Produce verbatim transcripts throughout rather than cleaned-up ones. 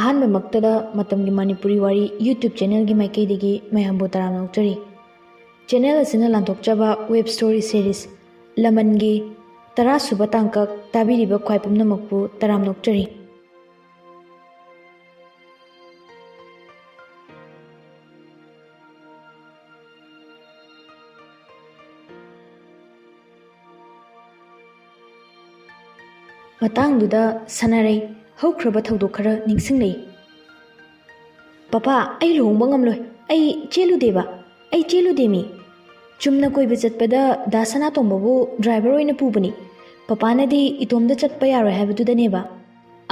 ꯑꯍꯥꯟꯕꯃꯛꯇꯗ ꯃꯇꯝꯒꯤ ꯃꯅꯤꯄꯨꯔꯤ ꯋꯥꯔꯤ YouTube ꯆꯦꯅꯦꯜꯒꯤ ꯃꯥꯏꯀꯩꯗꯒꯤ ꯃꯌꯥꯝꯕꯨ ꯇꯔꯥꯝꯅ ꯑꯣꯛꯆꯔꯤ꯫ ꯆꯦꯅꯦꯜ ꯑꯁꯤꯅ ꯂꯥꯟꯊꯣꯛꯆꯕ ꯋꯦꯕ ꯁ꯭ꯇꯣꯔꯤ ꯁꯦꯔꯤꯁ ꯂꯃꯟꯒꯤ ꯇꯔꯥꯁꯨꯕ ꯇꯥꯡꯀꯛ ꯇꯥꯕꯤꯔꯤꯕ ꯈ꯭ꯋꯥꯏ ꯄꯨꯝꯅꯃꯛꯄꯨ ꯇꯔꯥꯝꯅ ꯑꯣꯛꯆꯔꯤ꯫ ꯃꯇꯥꯡꯗꯨꯗ ꯁꯥꯟꯅꯔꯩ ꯍꯧꯈ꯭ꯔꯕ ꯊꯧꯗꯣꯛ ꯈꯔ ꯅꯤꯡꯁꯤꯡꯂꯛꯏ꯫ "ꯄꯄꯥ, ꯑꯩ ꯂꯨꯍꯣꯡꯕ ꯉꯝꯂꯣꯏ꯫ ꯑꯩ ꯆꯦꯜꯂꯨꯗꯦꯕ꯫ ꯑꯩ ꯆꯦꯜꯂꯨꯗꯦꯃꯤ꯫ ꯆꯨꯝꯅ ꯀꯣꯏꯕ ꯆꯠꯄꯗ ꯗꯥ ꯁꯅꯥꯇꯣꯝꯕꯕꯨ ꯗ꯭ꯔꯥꯏꯚꯔ ꯑꯣꯏꯅ ꯄꯨꯕꯅꯤ꯫ ꯄꯄꯥꯅꯗꯤ ꯏꯇꯣꯝꯗ ꯆꯠꯄ ꯌꯥꯔꯣꯏ ꯍꯥꯏꯕꯗꯨꯗꯅꯦꯕ꯫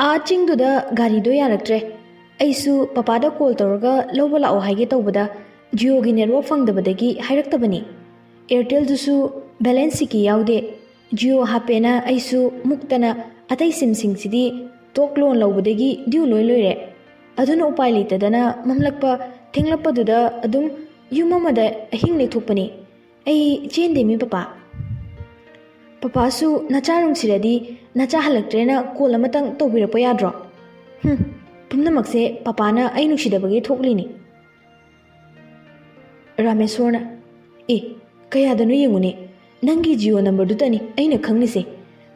ꯑꯥ ꯆꯤꯡꯗꯨꯗ ꯒꯥꯔꯤꯗꯣ ꯌꯥꯔꯛꯇ꯭ꯔꯦ꯫ ꯑꯩꯁꯨ ꯄꯄꯥꯗ ꯀꯣꯜ ꯇꯧꯔꯒ ꯂꯧꯕ ꯂꯥꯛꯑꯣ ꯍꯥꯏꯒꯦ ꯇꯧꯕꯗ ꯖꯤꯑꯣꯒꯤ ꯅꯦꯠꯋꯥꯛ ꯐꯪꯗꯕꯗꯒꯤ ꯍꯥꯏꯔꯛꯇꯕꯅꯤ꯫ ꯑꯦꯌꯥꯔꯇꯦꯜꯗꯨꯁꯨ ꯕꯦꯂꯦꯟꯁ ꯁꯤꯀꯤ ꯌꯥꯎꯗꯦ꯫ ꯖꯤꯑꯣ ꯍꯥꯞꯄꯦꯅ ꯑꯩꯁꯨ ꯃꯨꯛꯇꯅ ꯑꯇꯩ ꯁꯤꯝꯁꯤꯡꯁꯤꯗꯤ ꯇꯣꯛ ꯂꯣꯟ ꯂꯧꯕꯗꯒꯤ ꯗ꯭ꯌꯨ ꯂꯣꯏ ꯂꯣꯏꯔꯦ꯫ ꯑꯗꯨꯅ ꯎꯄꯥꯏ ꯂꯩꯇꯗꯅ ꯃꯝꯂꯛꯄ ꯊꯦꯡꯂꯛꯄꯗꯨꯗ ꯑꯗꯨꯝ ꯌꯨꯝ ꯑꯃꯗ ꯑꯍꯤꯡ ꯂꯦꯛꯊꯣꯛꯄꯅꯤ꯫ ꯑꯩ ꯆꯦꯟꯗꯦ ꯃꯤ ꯄꯄꯥ꯫ ꯄꯄꯥꯁꯨ ꯅꯆꯥ ꯅꯨꯡꯁꯤꯔꯗꯤ ꯅꯆꯥ ꯍꯜꯂꯛꯇ꯭ꯔꯦꯅ ꯀꯣꯜ ꯑꯃꯇꯪ ꯇꯧꯕꯤꯔꯛꯄ ꯌꯥꯗ꯭ꯔꯣ? ꯍꯨꯝ, ꯄꯨꯝꯅꯃꯛꯁꯦ ꯄꯄꯥꯅ ꯑꯩ ꯅꯨꯡꯁꯤꯗꯕꯒꯤ ꯊꯣꯛꯂꯤꯅꯤ꯫" ꯔꯥꯃꯦꯁꯣꯔꯅ, "ꯑꯦ, ꯀꯌꯥꯗꯅꯣ ꯌꯦꯡꯉꯨꯅꯦ, ꯅꯪꯒꯤ ꯖꯤꯑꯣ ꯅꯝꯕꯔꯗꯨꯇꯅꯤ ꯑꯩꯅ ꯈꯪꯂꯤꯁꯦ꯫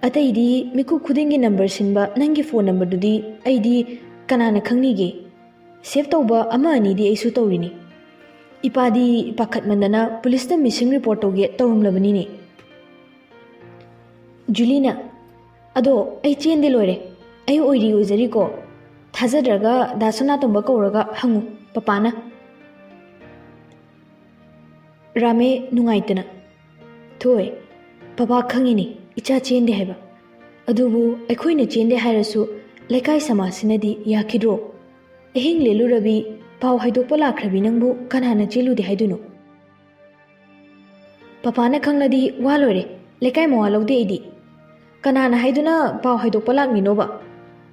ꯑꯇꯩꯗꯤ ꯃꯤꯀꯨꯞ ꯈꯨꯗꯤꯡꯒꯤ ꯅꯝꯕꯔ ꯁꯤꯟꯕ ꯅꯪꯒꯤ ꯐꯣꯟ ꯅꯝꯕꯔꯗꯨꯗꯤ ꯑꯩꯗꯤ ꯀꯅꯥꯅ ꯈꯪꯅꯤꯒꯦ? ꯁꯦꯚ ꯇꯧꯕ ꯑꯃ ꯑꯅꯤꯗꯤ ꯑꯩꯁꯨ ꯇꯧꯔꯤꯅꯤ꯫ ꯏꯄꯥꯗꯤ ꯄꯥꯈꯠꯃꯟꯗꯅ ꯄꯨꯂꯤꯁꯇ ꯃꯤꯁꯤꯡ ꯔꯤꯄꯣꯔꯠ ꯇꯧꯒꯦ ꯇꯧꯔꯝꯂꯕꯅꯤꯅꯦ꯫" ꯖꯨꯂꯤꯅ, "ꯑꯗꯣ ꯑꯩ ꯆꯦꯟꯗꯤ ꯂꯣꯏꯔꯦ꯫ ꯑꯩ ꯑꯣꯏꯔꯤ ꯑꯣꯏꯖꯔꯤꯀꯣ꯫ ꯊꯥꯖꯗ꯭ꯔꯒ ꯗꯥ ꯁꯅꯥꯇꯣꯝꯕ ꯀꯧꯔꯒ ꯍꯪꯉꯨ, ꯄꯄꯥꯅ꯫" ꯔꯥꯃꯦ ꯅꯨꯡꯉꯥꯏꯇꯅ, "ꯊꯣꯏ, ꯄꯄꯥ ꯈꯪꯉꯤꯅꯤ ꯏꯆꯥ ꯆꯦꯟꯗꯦ ꯍꯥꯏꯕ꯫ ꯑꯗꯨꯕꯨ ꯑꯩꯈꯣꯏꯅ ꯆꯦꯟꯗꯦ ꯍꯥꯏꯔꯁꯨ ꯂꯩꯀꯥꯏ ꯁꯃꯥꯖꯁꯤꯅꯗꯤ ꯌꯥꯈꯤꯗ꯭ꯔꯣ? ꯑꯍꯤꯡ ꯂꯦꯜꯂꯨꯔꯕꯤ, ꯄꯥꯎ ꯍꯥꯏꯗꯣꯛꯄ ꯂꯥꯛꯈ꯭ꯔꯕꯤ ꯅꯪꯕꯨ ꯀꯅꯥꯅ ꯆꯦꯜꯂꯨꯗꯦ ꯍꯥꯏꯗꯣꯏꯅꯣ? ꯄꯄꯥꯅ ꯈꯪꯂꯗꯤ ꯋꯥ ꯂꯣꯏꯔꯦ, ꯂꯩꯀꯥꯏ ꯃꯋꯥ ꯂꯧꯗꯦ ꯑꯩꯗꯤ꯫ ꯀꯅꯥꯅ ꯍꯥꯏꯗꯨꯅ ꯄꯥꯎ ꯍꯥꯏꯗꯣꯛꯄ ꯂꯥꯛꯂꯤꯅꯣꯕ?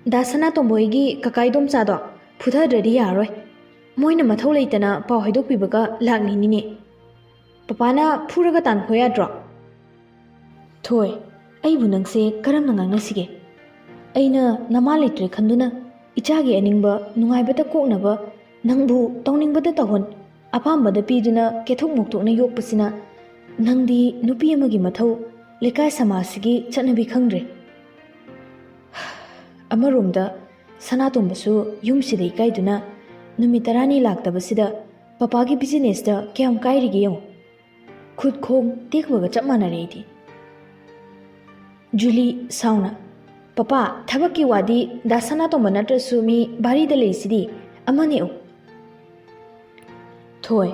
ꯗꯥ ꯁꯅꯥꯇꯣꯝꯕ ꯍꯣꯏꯒꯤ ꯀꯀꯥ ꯏꯗꯣꯝꯆꯥꯗꯣ ꯐꯨꯊꯗ꯭ꯔꯗꯤ ꯌꯥꯔꯔꯣꯏ꯫ ꯃꯣꯏꯅ ꯃꯊꯧ ꯂꯩꯇꯅ ꯄꯥꯎ ꯍꯥꯏꯗꯣꯛꯄꯤꯕꯒ ꯂꯥꯛꯂꯤꯅꯤꯅꯦ꯫ ꯄꯄꯥꯅ ꯐꯨꯔꯒ ꯇꯥꯟꯈꯣ ꯌꯥꯗ꯭ꯔꯣ?" "ꯊꯣꯏ, ꯑꯩꯕꯨ ꯅꯪꯁꯦ ꯀꯔꯝꯅ ꯉꯥꯡꯅꯁꯤꯒꯦ? ꯑꯩꯅ ꯅꯃꯥ ꯂꯩꯇ꯭ꯔꯦ ꯈꯟꯗꯨꯅ ꯏꯆꯥꯒꯤ ꯑꯅꯤꯡꯕ ꯅꯨꯡꯉꯥꯏꯕꯇ ꯀꯣꯛꯅꯕ ꯅꯪꯕꯨ ꯇꯧꯅꯤꯡꯕꯗ ꯇꯧꯍꯟ, ꯑꯄꯥꯝꯕꯗ ꯄꯤꯗꯨꯅ ꯀꯦꯊꯣꯛ ꯃꯣꯛꯊꯣꯛꯅ ꯌꯣꯛꯄꯁꯤꯅ ꯅꯪꯗꯤ ꯅꯨꯄꯤ ꯑꯃꯒꯤ ꯃꯊꯧ ꯂꯩꯀꯥꯏ ꯁꯃꯥꯖꯁꯤꯒꯤ ꯆꯠꯅꯕꯤ ꯈꯪꯗ꯭ꯔꯦ꯫ ꯑꯃꯔꯣꯝꯗ ꯁꯅꯥꯇꯣꯝꯕꯁꯨ ꯌꯨꯝꯁꯤꯗ ꯏꯀꯥꯏꯗꯨꯅ ꯅꯨꯃꯤꯠ ꯇꯔꯥꯅꯤ ꯂꯥꯛꯇꯕꯁꯤꯗ ꯄꯄꯥꯒꯤ ꯕꯤꯖꯤꯅꯦꯁꯇ ꯀꯌꯥꯝ ꯀꯥꯏꯔꯤꯒꯦ ꯌꯦꯡꯉꯨ꯫ ꯈꯨꯠ ꯈꯣꯡ ꯇꯦꯛꯄꯒ ꯆꯞ ꯃꯥꯟꯅꯔꯦ ꯑꯩꯗꯤ꯫ ꯖꯨꯂꯤ ꯁꯥꯎꯅ, "ꯄꯄꯥ, ꯊꯕꯛꯀꯤ ꯋꯥꯗꯤ ꯗꯥ ꯁꯅꯥꯇꯣꯝꯕ ꯅꯠꯇ꯭ꯔꯁꯨ ꯃꯤ ꯚꯥꯔꯤꯗ ꯂꯩꯁꯤꯗꯤ, ꯑꯃꯅꯦ ꯎ꯫" ꯊꯣꯏ,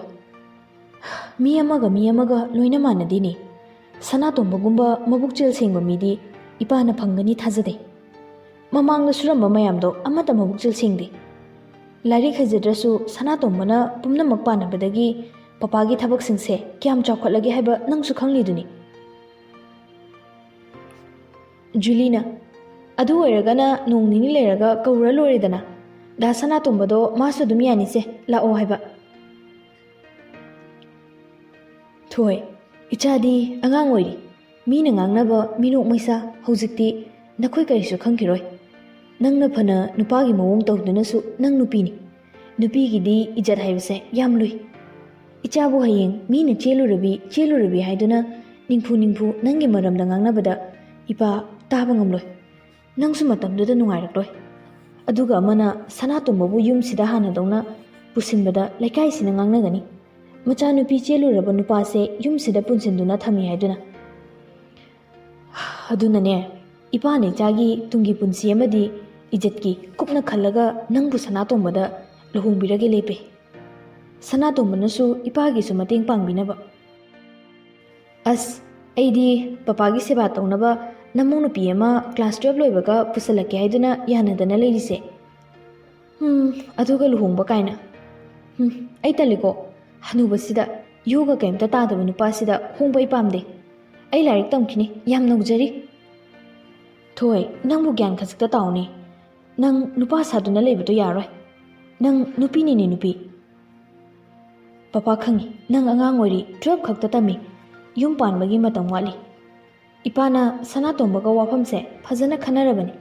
"ꯃꯤ ꯑꯃꯒ ꯃꯤ ꯑꯃꯒ ꯂꯣꯏꯅ ꯃꯥꯟꯅꯗꯦꯅꯦ꯫ ꯁꯅꯥꯇꯣꯝꯕꯒꯨꯝꯕ ꯃꯕꯨꯛꯆꯦꯜ ꯁꯦꯡꯕ ꯃꯤꯗꯤ ꯏꯄꯥꯅ ꯐꯪꯒꯅꯤ ꯊꯥꯖꯗꯦ꯫ ꯃꯃꯥꯡꯗ ꯁꯨꯔꯝꯕ ꯃꯌꯥꯝꯗꯣ ꯑꯃꯠꯇ ꯃꯕꯨꯛꯆꯦꯜ ꯁꯦꯡꯗꯦ꯫ ꯂꯥꯏꯔꯤꯛ ꯍꯩꯖꯗ꯭ꯔꯁꯨ ꯁꯅꯥꯇꯣꯝꯕꯅ ꯄꯨꯝꯅꯃꯛ ꯄꯥꯟꯅꯕꯗꯒꯤ ꯄꯄꯥꯒꯤ ꯊꯕꯛꯁꯤꯡꯁꯦ ꯀꯌꯥꯝ ꯆꯥꯎꯈꯠꯂꯒꯦ ꯍꯥꯏꯕ ꯅꯪꯁꯨ ꯈꯪꯂꯤꯗꯨꯅꯤ꯫" ꯖꯨꯂꯤꯅ, "ꯑꯗꯨ ꯑꯣꯏꯔꯒꯅ ꯅꯣꯡ ꯅꯤꯅꯤ ꯂꯩꯔꯒ ꯀꯧꯔ ꯂꯣꯏꯔꯦꯗꯅ꯫ ꯗꯥ ꯁꯅꯥꯇꯣꯝꯕꯗꯣ ꯃꯥꯁꯨ ꯑꯗꯨꯝ ꯌꯥꯅꯤꯁꯦ, ꯂꯥꯛꯑꯣ ꯍꯥꯏꯕ꯫" ꯊꯣꯏ, "ꯏꯆꯥꯗꯤ ꯑꯉꯥꯡ ꯑꯣꯏꯔꯤ꯫ ꯃꯤꯅ ꯉꯥꯡꯅꯕ ꯃꯤꯅꯣꯛ ꯃꯩꯁꯥ ꯍꯧꯖꯤꯛꯇꯤ ꯅꯈꯣꯏ ꯀꯔꯤꯁꯨ ꯈꯪꯈꯤꯔꯣꯏ꯫ ꯅꯪꯅ ꯐꯅ ꯅꯨꯄꯥꯒꯤ ꯃꯑꯣꯡ ꯇꯧꯗꯨꯅꯁꯨ ꯅꯪ ꯅꯨꯄꯤꯅꯤ꯫ ꯅꯨꯄꯤꯒꯤꯗꯤ ꯏꯖꯠ ꯍꯥꯏꯕꯁꯦ ꯌꯥꯝ ꯂꯨꯏ꯫ ꯏꯆꯥꯕꯨ ꯍꯌꯦꯡ ꯃꯤꯅ ꯆꯦꯜꯂꯨꯔꯕꯤ, ꯆꯦꯜꯂꯨꯔꯕꯤ ꯍꯥꯏꯗꯨꯅ ꯅꯤꯡꯐꯨ ꯅꯤꯡꯐꯨ ꯅꯪꯒꯤ ꯃꯔꯝꯗ ꯉꯥꯡꯅꯕꯗ ꯏꯄꯥ ꯇꯥꯕ ꯉꯝꯂꯣꯏ꯫ ꯅꯪꯁꯨ ꯃꯇꯝꯗꯨꯗ ꯅꯨꯡꯉꯥꯏꯔꯛꯂꯣꯏ꯫ ꯑꯗꯨꯒ ꯑꯃꯅ ꯁꯅꯥꯇꯣꯝꯕꯕꯨ ꯌꯨꯝꯁꯤꯗ ꯍꯥꯟꯅꯗꯧꯅ ꯄꯨꯁꯤꯟꯕꯗ ꯂꯩꯀꯥꯏꯁꯤꯅ ꯉꯥꯡꯅꯒꯅꯤ꯫ ꯃꯆꯥꯅꯨꯄꯤ ꯆꯦꯜꯂꯨꯔꯕ ꯅꯨꯄꯥꯁꯦ ꯌꯨꯝꯁꯤꯗ ꯄꯨꯟꯁꯤꯟꯗꯨꯅ ꯊꯝꯃꯤ ꯍꯥꯏꯗꯨꯅ꯫ ꯑꯗꯨꯅꯅꯦ, ꯏꯄꯥꯅ ꯏꯆꯥꯒꯤ ꯇꯨꯡꯒꯤ ꯄꯨꯟꯁꯤ ꯑꯃꯗꯤ ꯏꯖꯠꯀꯤ ꯀꯨꯞꯅ ꯈꯜꯂꯒ ꯅꯪꯕꯨ ꯁꯅꯥꯇꯣꯝꯕꯗ ꯂꯨꯍꯣꯡꯕꯤꯔꯒꯦ ꯂꯦꯞꯄꯦ꯫ ꯁꯅꯥꯇꯣꯝꯕꯅꯁꯨ ꯏꯄꯥꯒꯤꯁꯨ ꯃꯇꯦꯡ ꯄꯥꯡꯕꯤꯅꯕ꯫" "ꯑꯁ, ꯑꯩꯗꯤ ꯄꯄꯥꯒꯤ ꯁꯦꯕꯥ ꯇꯧꯅꯕ ꯅꯃꯧ ꯅꯨꯄꯤ ꯑꯃ ꯀ꯭ꯂꯥꯁ ꯇꯨꯌꯦꯜꯞ ꯂꯣꯏꯕꯒ ꯄꯨꯁꯜꯂꯛꯀꯦ ꯍꯥꯏꯗꯨꯅ ꯌꯥꯅꯗꯅ ꯂꯩꯔꯤꯁꯦ꯫ ꯍꯨꯝ, ꯑꯗꯨꯒ ꯂꯨꯍꯣꯡꯕ ꯀꯥꯏꯅ꯫ ꯍꯨꯝ, ꯑꯩ ꯇꯜꯂꯤꯀꯣ꯫ ꯍꯅꯨꯕꯁꯤꯗ, ꯌꯣꯒ ꯀꯩꯝꯇ ꯇꯥꯗꯕ ꯅꯨꯄꯥꯁꯤꯗ ꯍꯣꯡꯕ ꯑꯩ ꯄꯥꯝꯗꯦ꯫ ꯑꯩ ꯂꯥꯏꯔꯤꯛ ꯇꯝꯈꯤꯅꯤ, ꯌꯥꯝ ꯅꯧꯖꯔꯤ꯫" "ꯊꯣꯏ, ꯅꯪꯕꯨ ꯒ꯭ꯌꯥꯟ ꯈꯖꯤꯛꯇ ꯇꯥꯎꯅꯦ꯫ ꯅꯪ ꯅꯨꯄꯥ ꯁꯥꯗꯨꯅ ꯂꯩꯕꯗꯣ ꯌꯥꯔꯣꯏ꯫ ꯅꯪ ꯅꯨꯄꯤꯅꯤꯅꯦ, ꯅꯨꯄꯤ꯫" "ꯄꯄꯥ ꯈꯪꯉꯤ, ꯅꯪ ꯑꯉꯥꯡ ꯑꯣꯏꯔꯤ, ꯇꯨꯌꯦꯜꯞ ꯈꯛꯇ ꯇꯝꯃꯤ, ꯌꯨꯝ ꯄꯥꯟꯕꯒꯤ ꯃꯇꯝ ꯋꯥꯠꯂꯤ꯫" ꯏꯄꯥꯅ ꯁꯅꯥꯇꯣꯝꯕꯒ ꯋꯥꯐꯝꯁꯦ ꯐꯖꯅ ꯈꯟꯅꯔꯕꯅꯤ꯫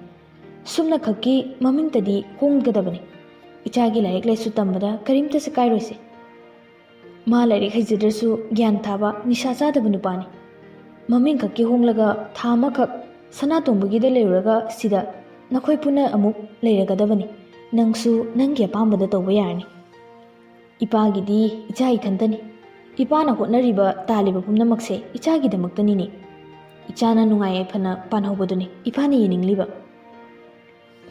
ꯁꯨꯝꯅ ꯈꯛꯀꯤ ꯃꯃꯤꯡꯇꯗꯤ ꯍꯣꯡꯒꯗꯕꯅꯤ꯫ ꯏꯆꯥꯒꯤ ꯂꯥꯏꯔꯤꯛ ꯂꯥꯏꯁꯨ ꯇꯝꯕꯗ ꯀꯔꯤꯝꯇꯁꯨ ꯀꯥꯏꯔꯣꯏꯁꯦ꯫ ꯃꯥ ꯂꯥꯏꯔꯤꯛ ꯍꯩꯖꯗ꯭ꯔꯁꯨ ꯒ꯭ꯌꯥꯟ ꯊꯥꯕ, ꯅꯤꯁꯥ ꯆꯥꯗꯕ ꯅꯨꯄꯥꯅꯤ꯫ ꯃꯃꯤꯡ ꯈꯛꯀꯤ ꯍꯣꯡꯂꯒ ꯊꯥ ꯑꯃꯈꯛ ꯁꯅꯥꯇꯣꯝꯕꯒꯤꯗ ꯂꯩꯔꯨꯔꯒ ꯁꯤꯗ ꯅꯈꯣꯏ ꯄꯨꯟꯅ ꯑꯃꯨꯛ ꯂꯩꯔꯒꯗꯕꯅꯤ꯫ ꯅꯪꯁꯨ ꯅꯪꯒꯤ ꯑꯄꯥꯝꯕꯗ ꯇꯧꯕ ꯌꯥꯔꯅꯤ꯫ ꯏꯄꯥꯒꯤꯗꯤ ꯏꯆꯥ ꯏꯊꯟꯇꯅꯤ꯫ ꯏꯄꯥꯅ ꯍꯣꯠꯅꯔꯤꯕ, ꯇꯥꯜꯂꯤꯕ ꯄꯨꯝꯅꯃꯛꯁꯦ ꯏꯆꯥꯒꯤꯗꯃꯛꯇꯅꯤꯅꯦ꯫ ꯏꯆꯥꯅ ꯅꯨꯡꯉꯥꯏ ꯌꯥꯏꯐꯅ ꯄꯥꯟꯍꯧꯕꯗꯨꯅꯤ ꯏꯄꯥꯅ ꯌꯦꯡꯅꯤꯡꯂꯤꯕ꯫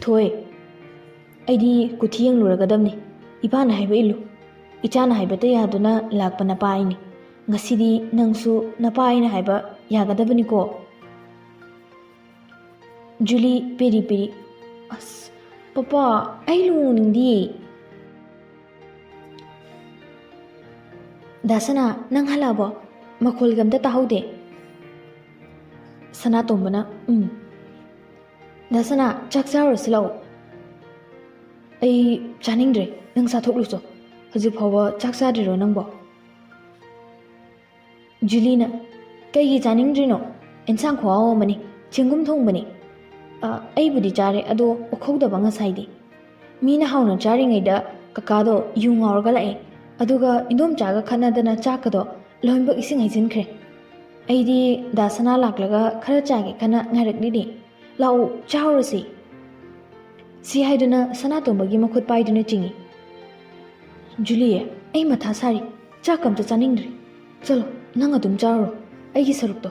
ꯊꯣꯏ, ꯑꯩꯗꯤ ꯀꯨꯊꯤ ꯌꯦꯡꯂꯨꯔꯒꯗꯕꯅꯤ꯫ ꯏꯄꯥꯅ ꯍꯥꯏꯕ ꯏꯜꯂꯨ꯫ ꯏꯆꯥꯅ ꯍꯥꯏꯕꯇ ꯌꯥꯗꯨꯅ ꯂꯥꯛꯄ ꯅꯄꯥ ꯑꯩꯅꯤ꯫ ꯉꯁꯤꯗꯤ ꯅꯪꯁꯨ ꯅꯄꯥ ꯑꯩꯅ ꯍꯥꯏꯕ ꯌꯥꯒꯗꯕꯅꯤꯀꯣ꯫ ꯖꯨꯂꯤ ꯄꯦꯔꯤ ꯄꯦꯔꯤ꯫ ꯑꯁ, ꯄꯄꯥ, ꯑꯩ ꯂꯨꯍꯣꯡꯅꯤꯡꯗꯤꯌꯦ꯫ ꯗꯥꯁꯅꯥ, ꯅꯪ ꯍꯜꯂꯛꯑꯕꯣ? ꯃꯈꯣꯜꯒ ꯑꯝꯇ ꯇꯥꯍꯧꯗꯦ꯫ ꯁꯅꯥꯇꯣꯝꯕꯅ, ꯎꯝ꯫ ꯗꯥꯁꯅꯥ, ꯆꯥꯛ ꯆꯥꯔꯨꯔꯁꯤ ꯂꯥꯛꯑꯣ꯫ ꯑꯩ ꯆꯥꯅꯤꯡꯗ꯭ꯔꯦ, ꯅꯪ ꯆꯥꯊꯣꯛꯂꯨꯆꯣ꯫ ꯍꯧꯖꯤꯛ ꯐꯥꯎꯕ ꯆꯥꯛ ꯆꯥꯗ꯭ꯔꯤꯔꯣ ꯅꯪꯕꯣ? ꯖꯨꯂꯤꯅ, ꯀꯩꯒꯤ ꯆꯥꯅꯤꯡꯗ꯭ꯔꯤꯅꯣ? ꯑꯦꯟꯁꯥꯡ ꯈꯨꯍꯥꯎ ꯑꯃꯅꯤ, ꯆꯦꯡꯒꯨꯝ ꯊꯣꯡꯕꯅꯤ꯫ ꯑ, ꯑꯩꯕꯨꯗꯤ ꯆꯥꯔꯦ, ꯑꯗꯣ ꯑꯣꯛꯍꯧꯗꯕ ꯉꯁꯥꯏꯗꯤ꯫ ꯃꯤꯅ ꯍꯥꯎꯅ ꯆꯥꯔꯤꯉꯩꯗ ꯀꯀꯥꯗꯣ ꯌꯨ ꯉꯥꯎꯔꯒ ꯂꯥꯛꯑꯦ, ꯑꯗꯨꯒ ꯏꯟꯗꯣꯝꯆꯥꯒ ꯈꯠꯅꯗꯅ ꯆꯥꯛꯀꯗꯣ ꯂꯣꯏꯅꯃꯛ ꯏꯁꯤꯡ ꯍꯩꯖꯤꯟꯈ꯭ꯔꯦ꯫ ꯑꯩꯗꯤ ꯗꯥ ꯁꯅꯥ ꯂꯥꯛꯂꯒ ꯈꯔ ꯆꯥꯒꯦ ꯈꯟꯅ ꯉꯥꯏꯔꯛꯂꯤꯅꯦ꯫ ꯂꯥꯛꯎ, ꯆꯥꯔꯨꯔꯁꯤ꯫ ꯁꯤ ꯍꯥꯏꯗꯨꯅ ꯁꯅꯥꯇꯣꯝꯕꯒꯤ ꯃꯈꯨꯠ ꯄꯥꯏꯗꯨꯅ ꯆꯤꯡꯏ꯫ ꯖꯨꯂꯤ, ꯑꯩ ꯃꯊꯥ ꯁꯥꯔꯤ, ꯆꯥꯛ ꯑꯝꯇ ꯆꯥꯅꯤꯡꯗ꯭ꯔꯤ꯫ ꯆꯠꯂꯣ, ꯅꯪ ꯑꯗꯨꯝ ꯆꯥꯔꯨꯔꯣ, ꯑꯩꯒꯤ ꯁꯔꯨꯛꯇꯣ꯫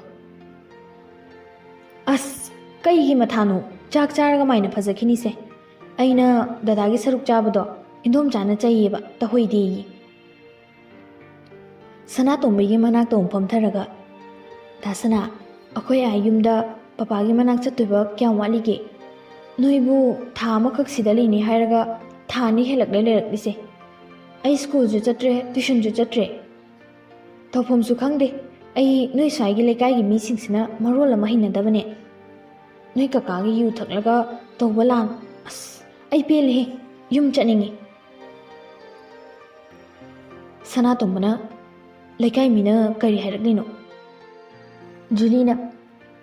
ꯑꯁ, ꯀꯩꯒꯤ ꯃꯊꯥꯅꯣ? ꯆꯥꯛ ꯆꯥꯔꯒ ꯃꯥꯏꯅ ꯐꯖꯈꯤꯅꯤꯁꯦ꯫ ꯑꯩꯅ ꯗꯗꯥꯒꯤ ꯁꯔꯨꯛ ꯆꯥꯕꯗꯣ ꯏꯟꯗꯣꯝꯆꯥꯅ ꯆꯩꯌꯦꯕ, ꯇꯧꯍꯩꯗꯦꯌꯦ꯫ ꯁꯅꯥꯇꯣꯝꯕꯤꯒꯤ ꯃꯅꯥꯛꯇ ꯑꯃꯨꯛ ꯐꯝꯊꯔꯒ, "ꯗꯥ ꯁꯅꯥ, ꯑꯩꯈꯣꯏ ꯑꯥ ꯌꯨꯝꯗ ꯄꯄꯥꯒꯤ ꯃꯅꯥꯛ ꯆꯠꯇꯣꯏꯕ ꯀꯌꯥꯝ ꯋꯥꯠꯂꯤꯒꯦ? ꯅꯣꯏꯕꯨ ꯊꯥ ꯑꯃꯈꯛ ꯁꯤꯗ ꯂꯩꯅꯤ ꯍꯥꯏꯔꯒ ꯊꯥ ꯑꯅꯤ ꯍꯦꯜꯂꯛꯂꯦ ꯂꯩꯔꯛꯂꯤꯁꯦ꯫ ꯑꯩ ꯁ꯭ꯀꯨꯜꯁꯨ ꯆꯠꯇ꯭ꯔꯦ, ꯇ꯭ꯌꯨꯁꯟꯁꯨ ꯆꯠꯇ꯭ꯔꯦ꯫ ꯇꯧꯐꯝꯁꯨ ꯈꯪꯗꯦ꯫ ꯑꯩ ꯅꯣꯏ ꯁ꯭ꯋꯥꯏꯒꯤ ꯂꯩꯀꯥꯏꯒꯤ ꯃꯤꯁꯤꯡꯁꯤꯅ ꯃꯔꯣꯜ ꯑꯃ ꯍꯩꯅꯗꯕꯅꯦ꯫ ꯅꯣꯏ ꯀꯀꯥꯒꯤ ꯌꯨ ꯊꯛꯂꯒ ꯇꯧꯕ ꯂꯥꯟ꯫ ꯑꯁ, ꯑꯩ ꯄꯦꯜꯂꯦꯍꯦ꯫ ꯌꯨꯝ ꯆꯠꯅꯤꯡꯉꯤ꯫" ꯁꯅꯥꯇꯣꯝꯕꯅ, "ꯂꯩꯀꯥꯏ ꯃꯤꯅ ꯀꯔꯤ ꯍꯥꯏꯔꯛꯂꯤꯅꯣ?" ꯖꯨꯂꯤꯅ,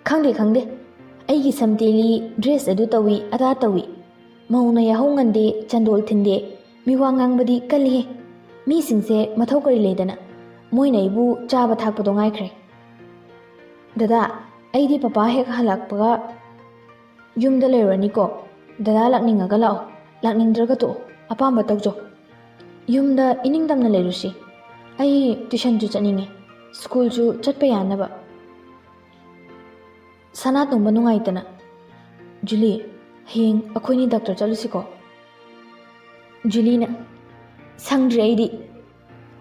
"ꯈꯪꯗꯦ, ꯈꯪꯗꯦ꯫ ꯑꯩꯒꯤ ꯁꯝ ꯇꯦꯜꯂꯤ, ꯗ꯭ꯔꯦꯁ ꯑꯗꯨ ꯇꯧꯏ, ꯑꯗꯥ ꯇꯧꯏ꯫ ꯃꯧꯅ ꯌꯥꯍꯧ ꯉꯟꯗꯦ, ꯆꯟꯗꯣꯜ ꯊꯤꯟꯗꯦ, ꯃꯤꯋꯥ ꯉꯥꯡꯕꯗꯤ ꯀꯜꯂꯤꯍꯦ꯫ ꯃꯤꯁꯤꯡꯁꯦ ꯃꯊꯧ ꯀꯔꯤ ꯂꯩꯗꯅ? ꯃꯣꯏꯅ ꯑꯩꯕꯨ ꯆꯥꯕ ꯊꯥꯛꯄꯗꯣ ꯉꯥꯏꯈ꯭ꯔꯦ꯫ ꯗꯗꯥ, ꯑꯩꯗꯤ ꯄꯄꯥ ꯍꯦꯛ ꯍꯜꯂꯛꯄꯒ ꯌꯨꯝꯗ ꯂꯩꯔꯨꯔꯅꯤꯀꯣ꯫ ꯗꯗꯥ ꯂꯥꯛꯅꯤꯡꯉꯒ ꯂꯥꯛꯑꯣ, ꯂꯥꯛꯅꯤꯡꯗ꯭ꯔꯒ ꯇꯣꯛꯑꯣ, ꯑꯄꯥꯝꯕ ꯇꯧꯖꯧ꯫ ꯌꯨꯝꯗ ꯏꯅꯤꯡ ꯇꯝꯅ ꯂꯩꯔꯨꯁꯤ꯫ ꯑꯩ ꯇ꯭ꯌꯨꯁꯟꯁꯨ ꯆꯠꯅꯤꯡꯉꯦ, ꯁ꯭ꯀꯨꯜꯁꯨ ꯆꯠꯄ ꯌꯥꯅꯕ꯫ ꯁꯅꯥꯇꯣꯝꯕ ꯅꯨꯡꯉꯥꯏꯇꯅ, "ꯖꯨꯂꯤ, ꯍꯌꯦꯡ ꯑꯩꯈꯣꯏꯅꯤ ꯗꯥꯛꯇꯔ ꯆꯠꯂꯨꯁꯤꯀꯣ?" ꯖꯨꯂꯤꯅ, "ꯁꯪꯗ꯭ꯔꯦ ꯑꯩꯗꯤ꯫